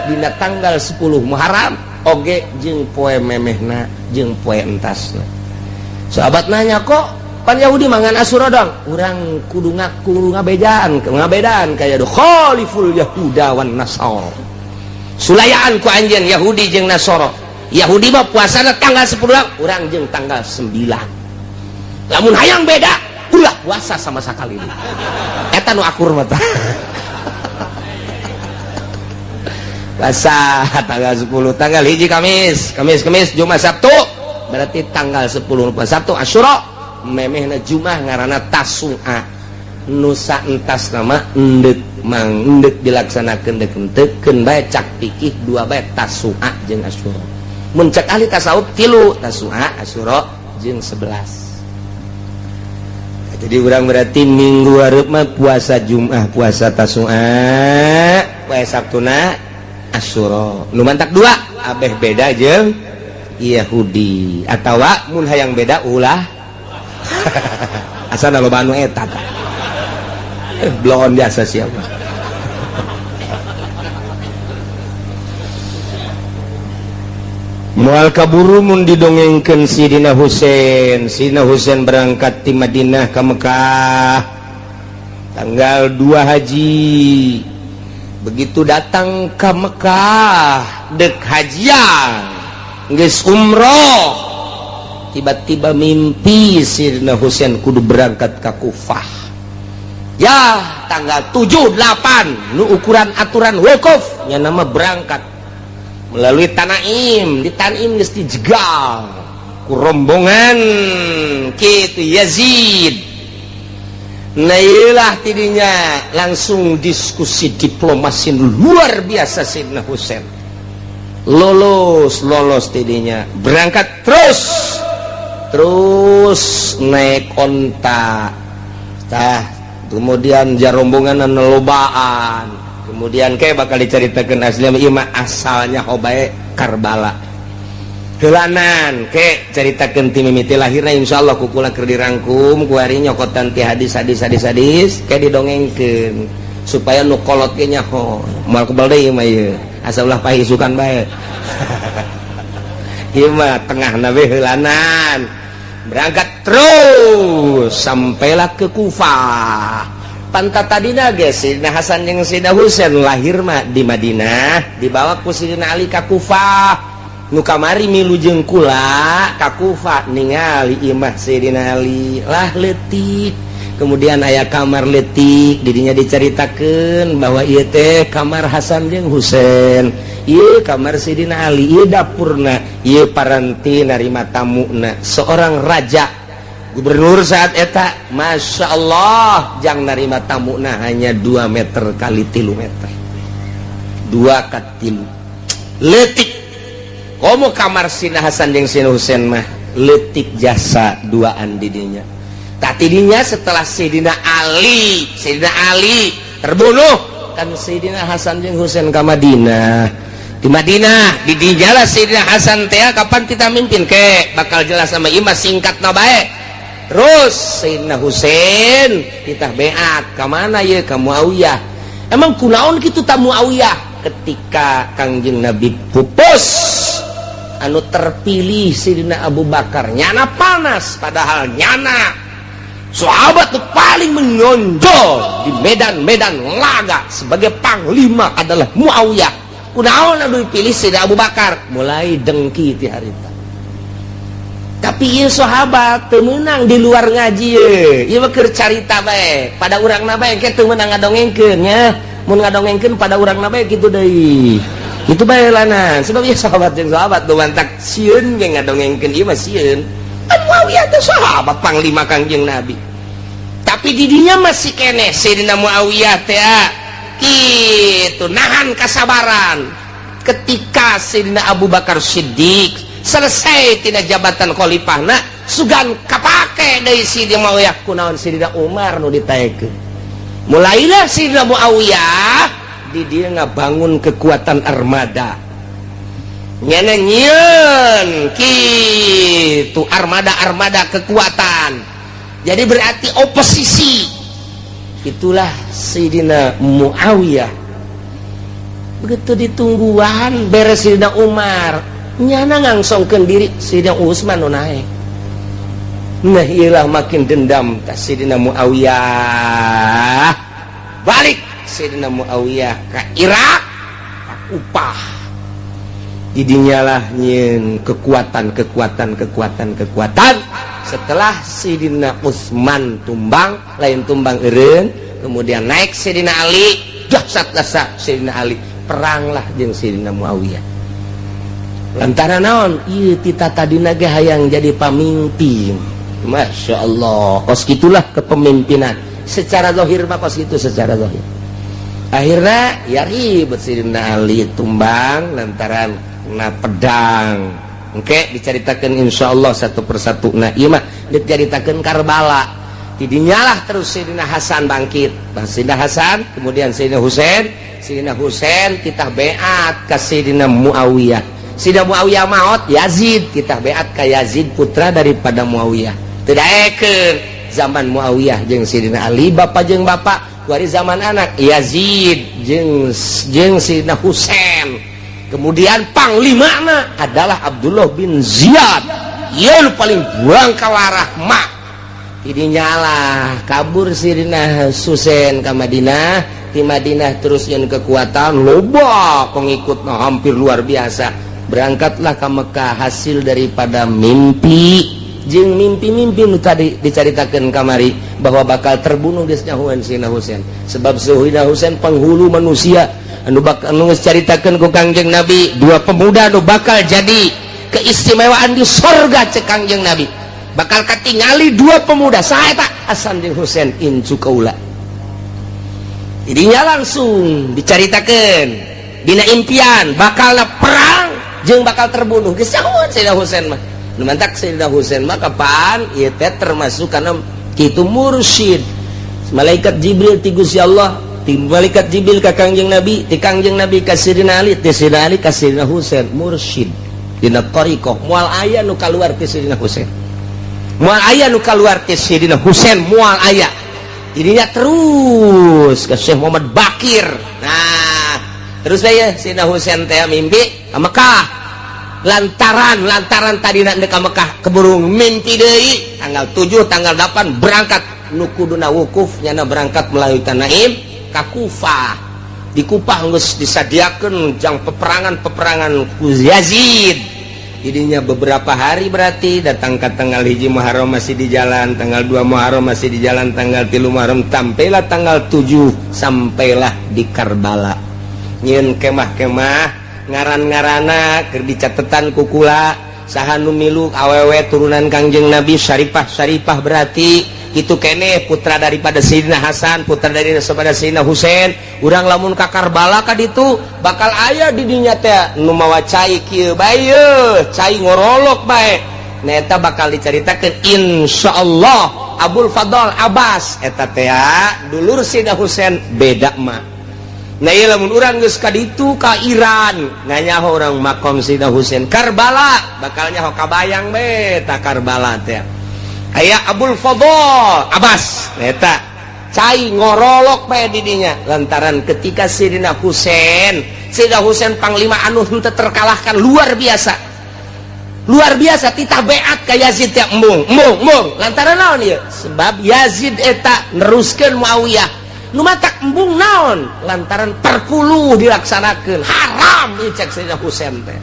dina tanggal 10 Muharram oge jeung poe memehna jeung poe entasna. Sahabat nanya kok pan Yahudi mangan Asyura dong, urang kudu ngaku ngabedaan ngabedaan kaya do khaliful Yahuda wan Nasara. Sulayaan ku anjeun Yahudi jeung Nasara. Yahudi mah puasana tanggal 10, urang jeung tanggal 9. Lamun hayang beda, ulah puasa sama sakali. Eta nu akur mah tah. Puasa tanggal 10, tanggal 1 Kamis, Kamis, Kamis, Jumat, Sabtu, berarti tanggal 10 Sabtu Asyura, memehna Jumat ngaranna Tasua. Nusa entas nama endek mang endek dilaksanakeun dek henteu, keun bae cak fikih dua bae, Tasua jeung Asyura. Mun cek ahli tasawuf tilu, Tasua, Asyura, jeung 11. Jadi urang berarti minggu hareup mah puasa Jumat, puasa Tasua, puasa Sabtuna Asyura. Nu mantak dua abeh beda jeung Yahudi, atawa mun hayang beda ulah, asal loba anu eta tah. Bloon biasa siapa. Moal kaburu mun didongengkeun Sidina Husain. Sidina Husain berangkat ti Madinah ke Mekah tanggal 2 haji. Begitu datang ke Mekah dek hajian, geus umroh, tiba-tiba mimpi Sidina Husain kudu berangkat ke Kufah. Ya, tanggal 7 8 nu ukuran aturan wukuf nya nama berangkat melalui Tanaim. Di Tanaim geus dijegal ku rombongan kitu Yazid. Nah, iyalah tidinya langsung diskusi diplomasi luar biasa. Sayyidina Husain lolos, lolos tidinya berangkat terus terus naik onta tah. Kemudian jarombongan lobaan, kemudian kayak bakal diceritakan asli ieu mah asalnya hobae Karbala heulanan ke ceritakeun ti mimiti lahirna. Insyaallah ku kula keur dirangkum ku ari nyokotan ti hadis, hadis, hadis, hadis, kayak didongengkeun supaya nu kolot ge nyaho. Moal kebal deui mah ieu, asa ulah pahisukan bae. Ieu mah tengah nabe heulanan berangkat terus sampailah ke Kufah. Pantat tadina ge Sidina Hasan jeung Sidina Husain lahir mah di Madinah, dibawa ku Sidina Ali ka Kufah. Nu kamari milu jeung kula ka Kufah ningali imah Sidina Ali lah leutik, kemudian aya kamar leutik. Didinya diceritakeun bahwa ieu teh kamar Hasan jeung Husain, ieu kamar Sidina Ali, ieu dapurna, ieu paranti narima tamuna. Seorang raja gubernur saat eta, Masya Allah, jang narima tamuna hanya 2 meter kali 3 meter, 2 ka 3, leutik. Komo kamar Sina Hasan jeung Sina Husain mah leutik, jasa duaan didinya. Tadinya setelah Sayyidina Ali terbunuh kan, Sayyidina Hasan jeung Husain ke Madinah. Di Madinah di dijalah Sayyidina Hasan teh kapan kita mimpin ke bakal jelas sama imah singkat na bae. Terus Sayyidina Husain kita beat ke mana ya? Ke Muawiyah. Emang kunaon kitu ta Muawiyah? Ketika Kangjeng Nabi pupus, anu terpilih Sayyidina Abu Bakar, nyana panas, padahal nyana sahabat tuh paling menonjol di medan-medan laga sebagai panglima adalah Muawiyah. Kunaon anu dipilih Sayyidina Abu Bakar? Mulai dengki ti harita. Tapi ieu sahabat teu meunang di luar ngaji ye. Ieu mah keur carita bae pada urangna bae, ke teu meunang ngadongengkeun nya. Mun ngadongengkeun pada urangna bae kitu deui, kitu bae lanan. Sebab ieu sahabat jeung sahabat nu mantak sieun ge ngadongengkeun ieu mah sieun. Kan Muawiyah teh sahabat panglima Kangjeng Nabi, tapi didinya masih keneh Sayyidina Muawiyah teh kitu nahan kasabaran. Ketika Sayyidina Abu Bakar Siddiq selesai tina jabatan khalifahna, sugan kapake deui Sayyidina Muawiyah, kunaon Sayyidina Umar nu ditaekeun? Mulailah Sayyidina Muawiyah di dia ngabangun kekuatan armada, nyana nyieun kitu armada-armada kekuatan. Jadi berarti oposisi itulah Sayyidina Muawiyah. Begitu ditungguan beres Sayyidina Umar, nyana ngangsongkeun diri, Sayyidina Utsman nu naek. Nah, iyalah makin dendam ka Sayyidina Muawiyah. Balik Sayyidina Muawiyah ke Irak, ka Kufah. Didinyalah nyieun kekuatan, kekuatan, kekuatan, kekuatan. Setelah Sayyidina Utsman tumbang, lain tumbang eureun, kemudian naik Sayyidina Ali, dahsyat dahsyat Sayyidina Ali. Perang lah jeung Sayyidina Muawiyah. Lantaran naon? Ieu tita tadina ge hayang jadi pamimpin. Masya Allah, kos gitulah kepemimpinan secara zahir mah, kos gitu secara zahir. Akhirnya ya ribut, Sayyidina Ali tumbang lantaran kena pedang. Oke, diceritakan insya Allah satu persatu. Nah, iya mah diceritakan Karbala. Tidinyalah terus Sayyidina Hasan bangkit. Bah, Sayyidina Hasan, kemudian Sayyidina Husain. Sayyidina Husain kita beat ke Sayyidina Muawiyah. Sayyidina Muawiyah maut, Yazid kita beat ke Yazid, putra daripada Muawiyah. Tidak eker zaman Muawiyah jeung Sayyidina Ali, bapak jeung bapak. Wari zaman anak Yazid jeung jeung Sayyidina Husain. Kemudian panglimana adalah Abdullah bin Ziyad yang paling buang kawarah mak. Ini nyala kabur Sayyidina Husain ke Madinah. Di Madinah terus yang kekuatan loba pengikut, nah, hampir luar biasa. Berangkatlah ke Mekah hasil daripada mimpi jeung mimpi-mimpi nu tadi dicaritakeun kamari bahwa bakal terbunuh, geus nyahoan Sayyidina Husain, sebab Sayyidina Husain penghulu manusia anu bakal anu geus caritakeun ku Kangjeng Nabi, dua pemuda anu bakal jadi keistimewaan di sorga. Cek Kangjeng Nabi bakal katingali dua pemuda. Saha eta? Hasan jeung Husain, incu kaula. Jadinya langsung dicaritakeun dina impian bakal perang jeung bakal terbunuh. Geus nyahoan Sayyidina Husain mah. Nu mantak Sayyidina Husain mah kapan ieu teh termasuk karena kitu mursyid malaikat Jibril ti Gusti Allah, ti malaikat Jibril ka Kangjeng Nabi, ti Kangjeng Nabi ka Sayyidina Ali, ti Sayyidina Ali ka Sayyidina Husain. Mursyid dina thariqah moal aya nu kaluar ti Sayyidina Husain, moal aya nu kaluar ti Sayyidina Husain, moal aya. Jadinya terus ke Syekh Muhammad Bakir. Nah, terus saya Sayyidina Husain teh mimpi ke Mekah. Lantaran lantaran tadi nak ke Mekah, keburu mimpi deui tanggal 7, tanggal 8 berangkat. Nu kuduna wukuf nyana berangkat melalui Tanaim ka Kufah. Di Kufah geus disadiakeun jang peperangan-peperangan ku Yazid. Jadinya beberapa hari, berarti datang ke tanggal 1 Muharram masih di jalan, tanggal 2 Muharram masih di jalan, tanggal 3 Muharram, sampailah tanggal 7, sampailah di Karbala. Nyieun kemah-kemah, ngaran-ngarana keur dicatetan ku kula, saha nu milu, awewe turunan Kangjeng Nabi, Syarifah Syarifah, berarti itu kene putra daripada Sayyidina Hasan, putra daripada Sayyidina Husain. Urang lamun ka Karbala ka ditu bakal aya di dinya teh nu mawa cai kieu bae, cai ngorolok bae. Nah, eta bakal dicaritakeun insyaallah. Abul Fadl Abbas eta teh dulur Sayyidina Husain, beda mah. Nah, ieu lamun urang geus ka ditu ka Iran, nganyaho urang makom Sayyidina Husain Karbala, bakal nyaho kabayang be ta Karbala teh aya Abul Fadl Abbas eta cai ngorolok bae di dinya. Lantaran ketika Sayyidina Husain, Sayyidina Husain panglima anu henteu terkalahkan, luar biasa, luar biasa, titah beat ka Yazid teh embung embung embung. Lantaran naon ieu? Sebab Yazid eta neruskeun Muawiyah. Nu matak embung naon? Lantaran perpuluh dilaksanakeun haram ieu cek Sayyidina Husain teh.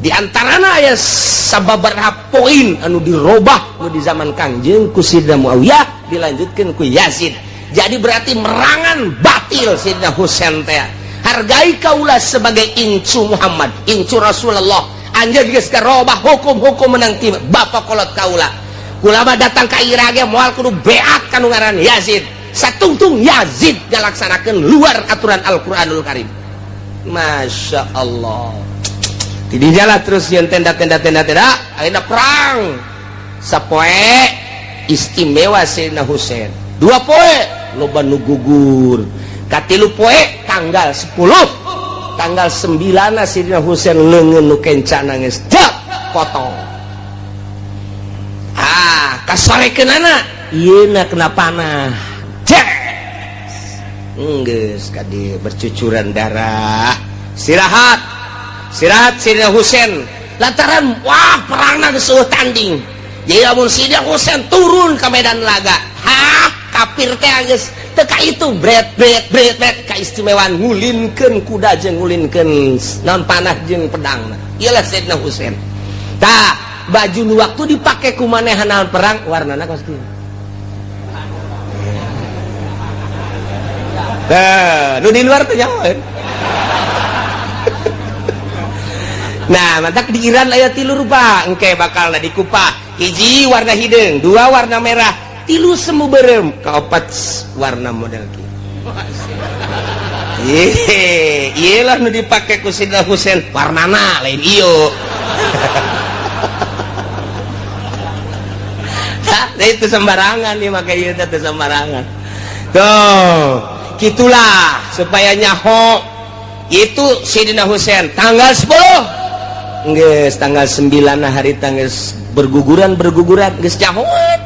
Di antarana aya sababaraha poin anu dirobah nu di zaman Kangjeng ku Sayyidina Muawiyah, dilanjutkan ku Yazid. Jadi berarti merangan batil Sayyidina Husain teh. Hargai kaula sebagai incu Muhammad, incu Rasulullah. Anjeun geus karobah hukum-hukum menang ti bapak kolot kaula. Kulama datang ka Irak ge moal kudu beat kanu ngaran Yazid. Satungtung Yazid ngalaksanakeun luar aturan Al-Qur'anul Karim. Masya Allah. Di jalan terus yang tenda tenda tenda tenda, akhirnya perang sapoe istimewa Sayyidina Husain, 2 poe loba nu gugur, katilu poe tanggal 10, tanggal 9 Sayyidina Husain leungeun nu kencana geus dak potong. Ah, kasorekeunana ieu na kena panah. Geus kadi bercucuran darah. Istirahat, istirahat Sayyidina Husain lantaran wah, perangna geus eueuh tanding. Jadi lamun Sayyidina Husain turun ke medan laga, hah, kafir teh geus teu ka itu bret bret bret bret. Kaistimewaan ngulinkeun kuda jeung ngulinkeun naon, panah jeung pedang. Iyalah Sayyidina Husain. Tah, baju nu waktu dipake ku manehna perang warnana kos kieu. Tah, nu di luar teh nyaho. Nah, mantak di Iran aya tilu rupa. Engke bakal di Kupah, hiji warna hideung, dua warna merah, tilu semu berem, kaopat warna model kieu. Ye, iyalah nu dipake ku Sidna Husain, warnana lain iyo. Nah, itu sembarangan nih, make ieu teh sembarangan. Tuh, gitulah supaya nyaho itu Sidina Husain tanggal 10 geus, tanggal 9 hari tanggal berguguran berguguran geus nyahoan.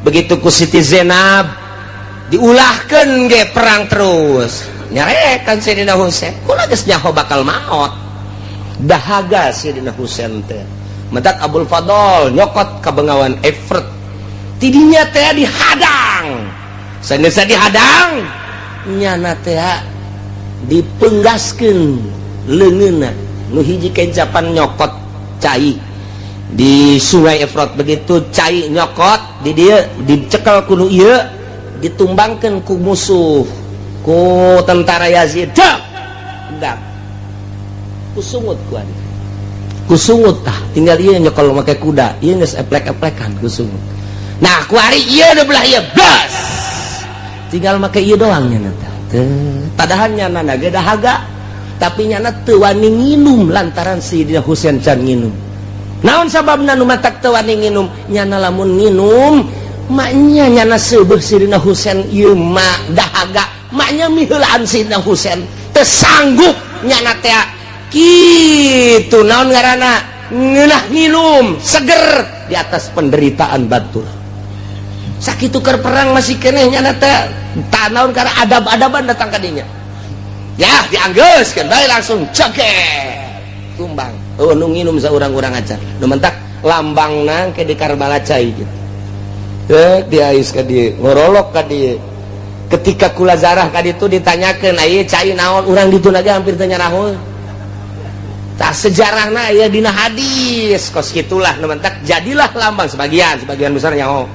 Begitu ku Siti Zainab diulahkeun ge perang terus, nyarekan Sidina Husain, kula geus nyaho bakal maot. Dahaga Sidina Husain teh, mentak Abul Fadl nyokot ka Bengawan Efret, tidinya teh dihadang, sanes dihadang, nyana teh dipenggaskeun leungeunna. Nu hiji kencapan nyokot cai di Sungai Efrot. Begitu cai nyokot di dieu, dicekel ku nu ieu, ditumbangkeun ku musuh, ku tentara Yazid. Dak dak kusungut ku adi, kusungut. Tah, tinggal ieu nyokol make kuda ieu, geus eplek-eplekan kusungut. Nah, kuari ieu nu belah ieu blas, tinggal make ieu doang nyana tah. Padahal nyana ge dahaga, tapi nyana teu wani nginum lantaran Sidina Husain can nginum. Naon sababna nu matak teu wani nginum? Nyana lamun nginum, maknya nyana seubeuh Sidina Husain. Ieu mah dahaga, maknya miheulaan Sidina Husain, teu sanggup nyana teh kitu. Naon ngaranna, ngeunah nginum seger di atas penderitaan batur. Sakitu keur perang masih keneh nyana teh tah naon karena adab-adaban datang ka dinya ya, dianggeuskeun bae langsung ceket tumbang. Oh, nu nginum saurang-urang acan. Nu mentak lambangna ke di Karbala cai gitu. Teu diais ka dieu, ngorolok ka dieu. Ketika kula zarah ka ditu ditanyakeun, "Ieu cai naon?" Urang ditu ge hampir teu nyaraho. Tah, sejarahna aya dina hadis kos kitulah. Nu mentak jadilah lambang sebagian, sebagian besar nyaho.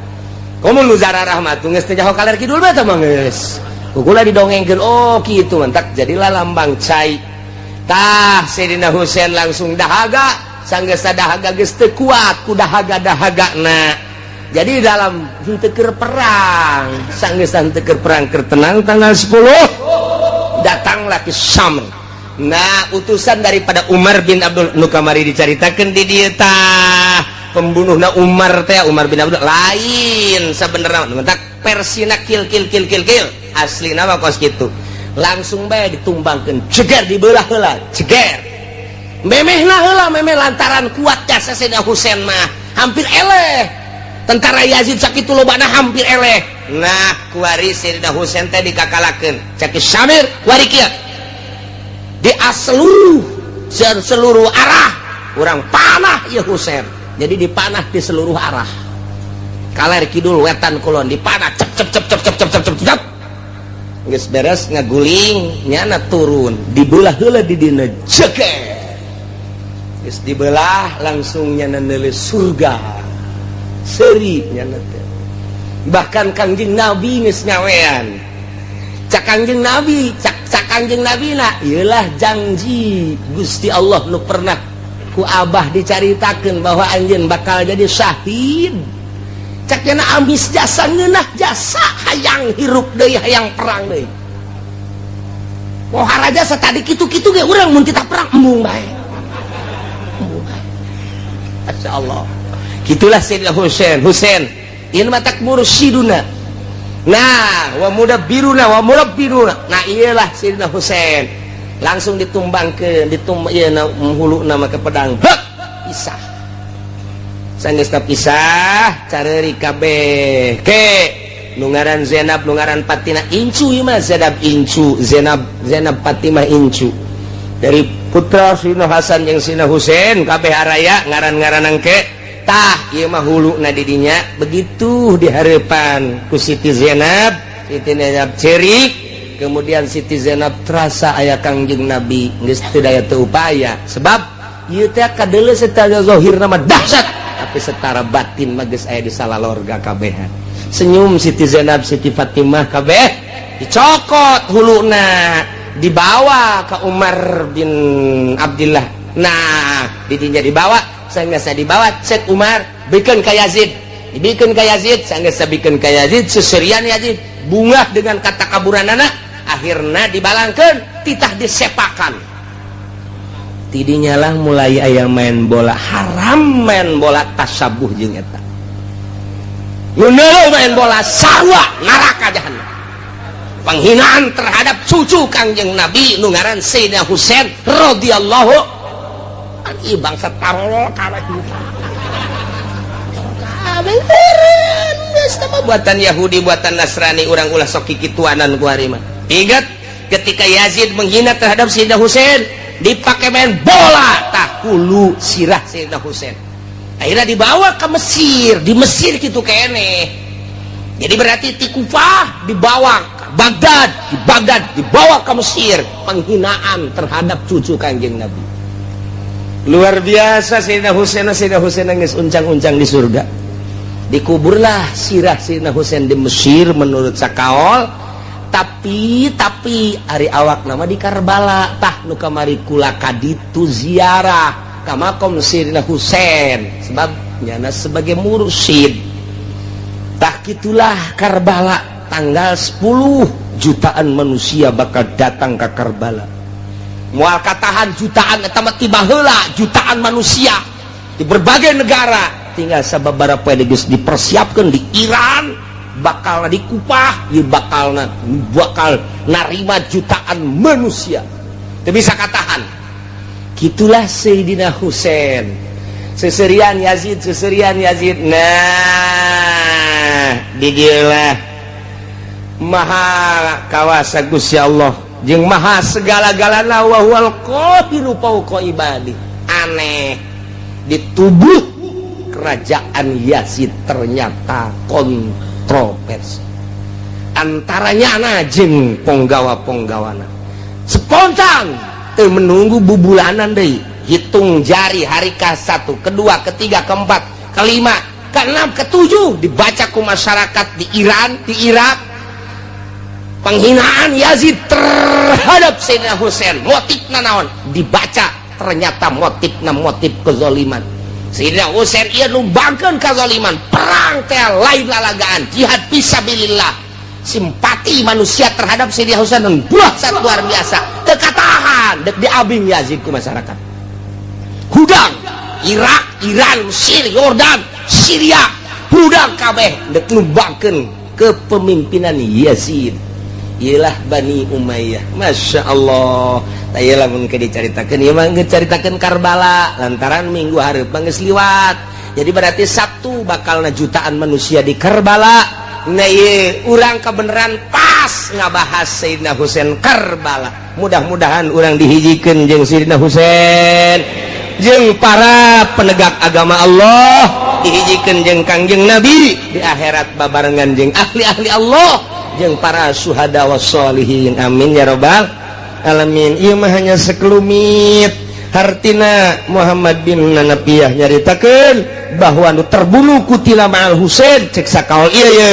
Komo nu zararah mah tuh geus teu nyaho kaler kidul mah tah mah geus. Kukula didongengkeun, oh kitu, mentak jadilah lambang cai. Tah, Sayyidina Husain langsung dahaga, sanggeus dahaga geus teu kuat ku dahaga-dahagana. Jadi dalam henteu keur perang, sanggeus henteu keur perang, keur tenang tanggal 10 datanglah ke Syam. Nah, utusan daripada Umar bin Abdul nu kamari dicaritakeun di dieu tah, pembunuhna Umar teh Umar bin Abdul lain sebenarnya, mentak persina kil kil kil kil kil, asli nama kos gitu. Langsung bae ditumbangkeun, ceger, dibelah heula, ceger, memehna heula memeh, lantaran kuat jasa Sayyidina Husain mah hampir eleh tentara Yazid sakitu lobana, hampir eleh. Nah, kuari Sayyidina Husain teh dikakalakeun cek Syamir, kuari kieu di seluruh seluruh arah urang panah ya Husain. Jadi dipanah di seluruh arah, kaler kidul wetan kulon dipanah, cep cep cep cep cep cep cep cep cep. Geus beres ngaguling, nyana turun, dibelah heula di dina, jeger, geus dibelah langsung nyana neuleuh surga, seuri nyana teh. Bahkan Kangjeng Nabi geus nyawean. Cak Kangjeng Nabi, cak cak Kangjeng Nabi na, ieulah janji Gusti Allah nu pernah ku Abah dicaritakeun bahwa anjeun bakal jadi syahid. Cak nyana, amis jasa, ngeunah jasa, hayang hirup deui, hayang perang deui. Pohara jasa tadi kitu-kitu ge urang mun kita perang embung bae, embung bae. Masya Allah, gitulah Sayyidina Husain. Husain ini matak mursyiduna, nah, wa mudabbiruna wa murabbiruna. Nah, iyalah Sayyidina Husain langsung ditumbangkeun, ditum ieu na hulu nama ke pedang, hek, pisah. Sanggeus pisah, careuri kabeh ke nu ngaran Zainab, nu ngaran Fatimah incu. Ieu mah Zainab incu, Zainab, Zainab Fatimah incu dari putra Sina Hasan jeung Sina Husain. Kabeh araya ngaran-ngaran engke. Tah, ieu mah huluna di dinya. Begitu dihareupan ku Siti Zainab, Siti Zainab cerik. Kemudian Siti Zainab terasa aya Kangjeng Nabi, geus teu daya teu upaya, sebab ieu teh kadeuleu secara zahir mah dahsyat, tapi secara batin mah geus aya di salalorga kabehan. Senyum Siti Zainab, Siti Fatimah kabeh, dicokot huluna, dibawa ke Umar bin Abdullah. Nah. Didinya dibawa, sanggeus dibawa cek Umar, bikeun ka Yazid. Dibikeun ka Yazid, sanggeus bikeun ka Yazid, seserian Yazid bungah dengan kata kaburanana, akhirna dibalangkeun, titah disepakan. Tidinya lah mulai aya main bola haram, main bola tasabuh jeung eta. Nu main bola sarua neraka jahannam. Penghinaan terhadap cucu Kangjeng Nabi nu ngaran Sayyidina Husain radhiyallahu anhu. Bangsa tarol kabeh. Kabeh buatan Yahudi, buatan Nasrani, urang ulah sok kikituanan ku ari mah. Ingat ketika Yazid menghina terhadap Sayyidina Husain dipakai main bola, tah hulu sirah Sayyidina Husain akhirnya dibawa ke Mesir. Di Mesir gitu kene, jadi berarti di Kufah dibawa ke Baghdad, di Baghdad dibawa ke Mesir. Penghinaan terhadap cucu Kanjeng Nabi luar biasa, Sayyidina Husain. Sayyidina Husain nangis uncang-uncang di surga. Dikuburlah sirah Sayyidina Husain di Mesir menurut sakaol, tapi ari awak nama di Karbala. Tah nu kamari kula kaditu ziarah ka makom Sayyidina Husain sebab nyana sebagai mursyid. Tah gitulah Karbala, tanggal 10 jutaan manusia bakal datang ke Karbala, moal katahan jutaan eta mah. Tiba heula jutaan manusia di berbagai negara, tinggal sababaraha poe geus dipersiapkan di Iran, bakal di Kupah ieu, bakal bakal narima jutaan manusia, teu bisa katahan. Gitulah Sayyidina Husain, seserian Yazid, seserian Yazid. Nah, di dieu maha kawasa Gusti Allah jeung maha segala-galana, wa huwal qahiru fauqa ibadi. Aneh, di tubuh kerajaan Yazid ternyata kontroversi antaranya na jeung ponggawa-ponggawana. Spontan teu menunggu bubulanan deui, hitung jari hari ke satu, kedua, ketiga, keempat, kelima, keenam, ketujuh, dibaca ku masyarakat di Iran, di Irak, penghinaan Yazid terhadap Sayyidina Husain motifna naon. Dibaca ternyata motifna motif kezoliman. Sayyidina Husain ieu numbangkeun kezoliman, perang teh lain lalagaan, jihad fisabilillah. Simpati manusia terhadap Sayyidina Husain dahsyat luar biasa, teu katahan, dek diabing Yazid ku masyarakat. Hudang Irak, Iran, Mesir, Yordan, Syria, hudang kabeh dek numbangkeun kepemimpinan Yazid. Ialah Bani Umayyah. Masya Allah. Iyalah mun dicaritakeun ieu mah, caritakeun Karbala lantaran minggu hareup mah geus liwat. Jadi berarti Sabtu bakalna jutaan manusia di Karbala. Nah, ieu urang kebenaran pas ngabahas Sayyidina Husain Karbala. Mudah-mudahan urang dihijikeun jeung Sayyidina Husain jeung para penegak agama Allah, dihijikeun jeung Kangjeng Nabi di akhirat, babarengan jeung ahli-ahli Allah jeung para syuhada wassolihin. Amin ya robbal alamin. Ieu mah hanya sekelumit. Hartina Muhammad bin Hanafiah nyaritakeun bahwa nu terbunuh kutila ma'al Husain, cek sakaol ieu ye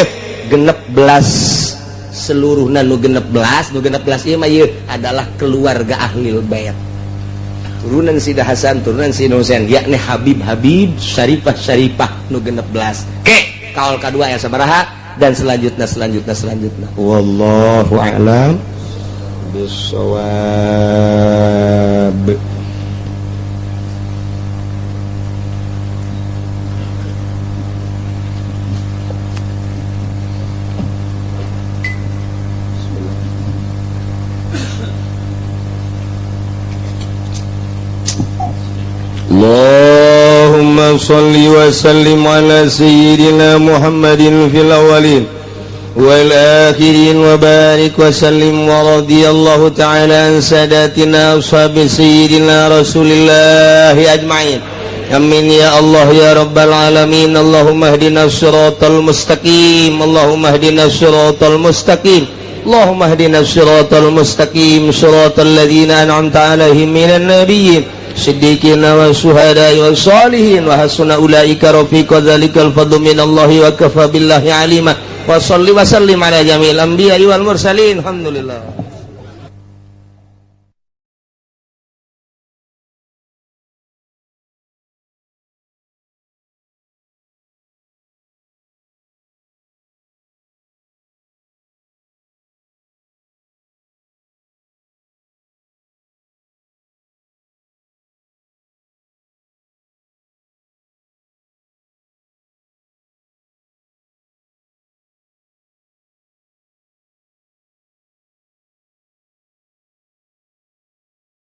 16 seluruhna. Nu 16, nu 16 ieu mah ieu adalah keluarga ahli bait, turunan Sida Hasan, turunan Sida Husain, yakni Habib Habib, Syarifah Syarifah, nu 16. Ke kaol kedua ya sabaraha dan selanjutnya, selanjutnya, selanjutnya. Wallahu a'lam bissawab. اللهم صل وسلم على سيدنا محمد في الأولين والآخرين وبارك وسلم، ورضي الله تعالى عن ساداتنا أصحاب سيدنا رسول الله أجمعين. آمين يا الله يا رب العالمين. اللهم اهدنا الصراط المستقيم، اللهم اهدنا الصراط المستقيم، اللهم اهدنا الصراط المستقيم، صراط الذين أنعمت عليهم من النبيين، صديقين والشهداء والصالحين، وحسن أولئك رفيقا. ذلك الفضل من الله وكفى بالله عليما. وصل وسلم على جميع الأنبياء والمرسلين. الحمد لله.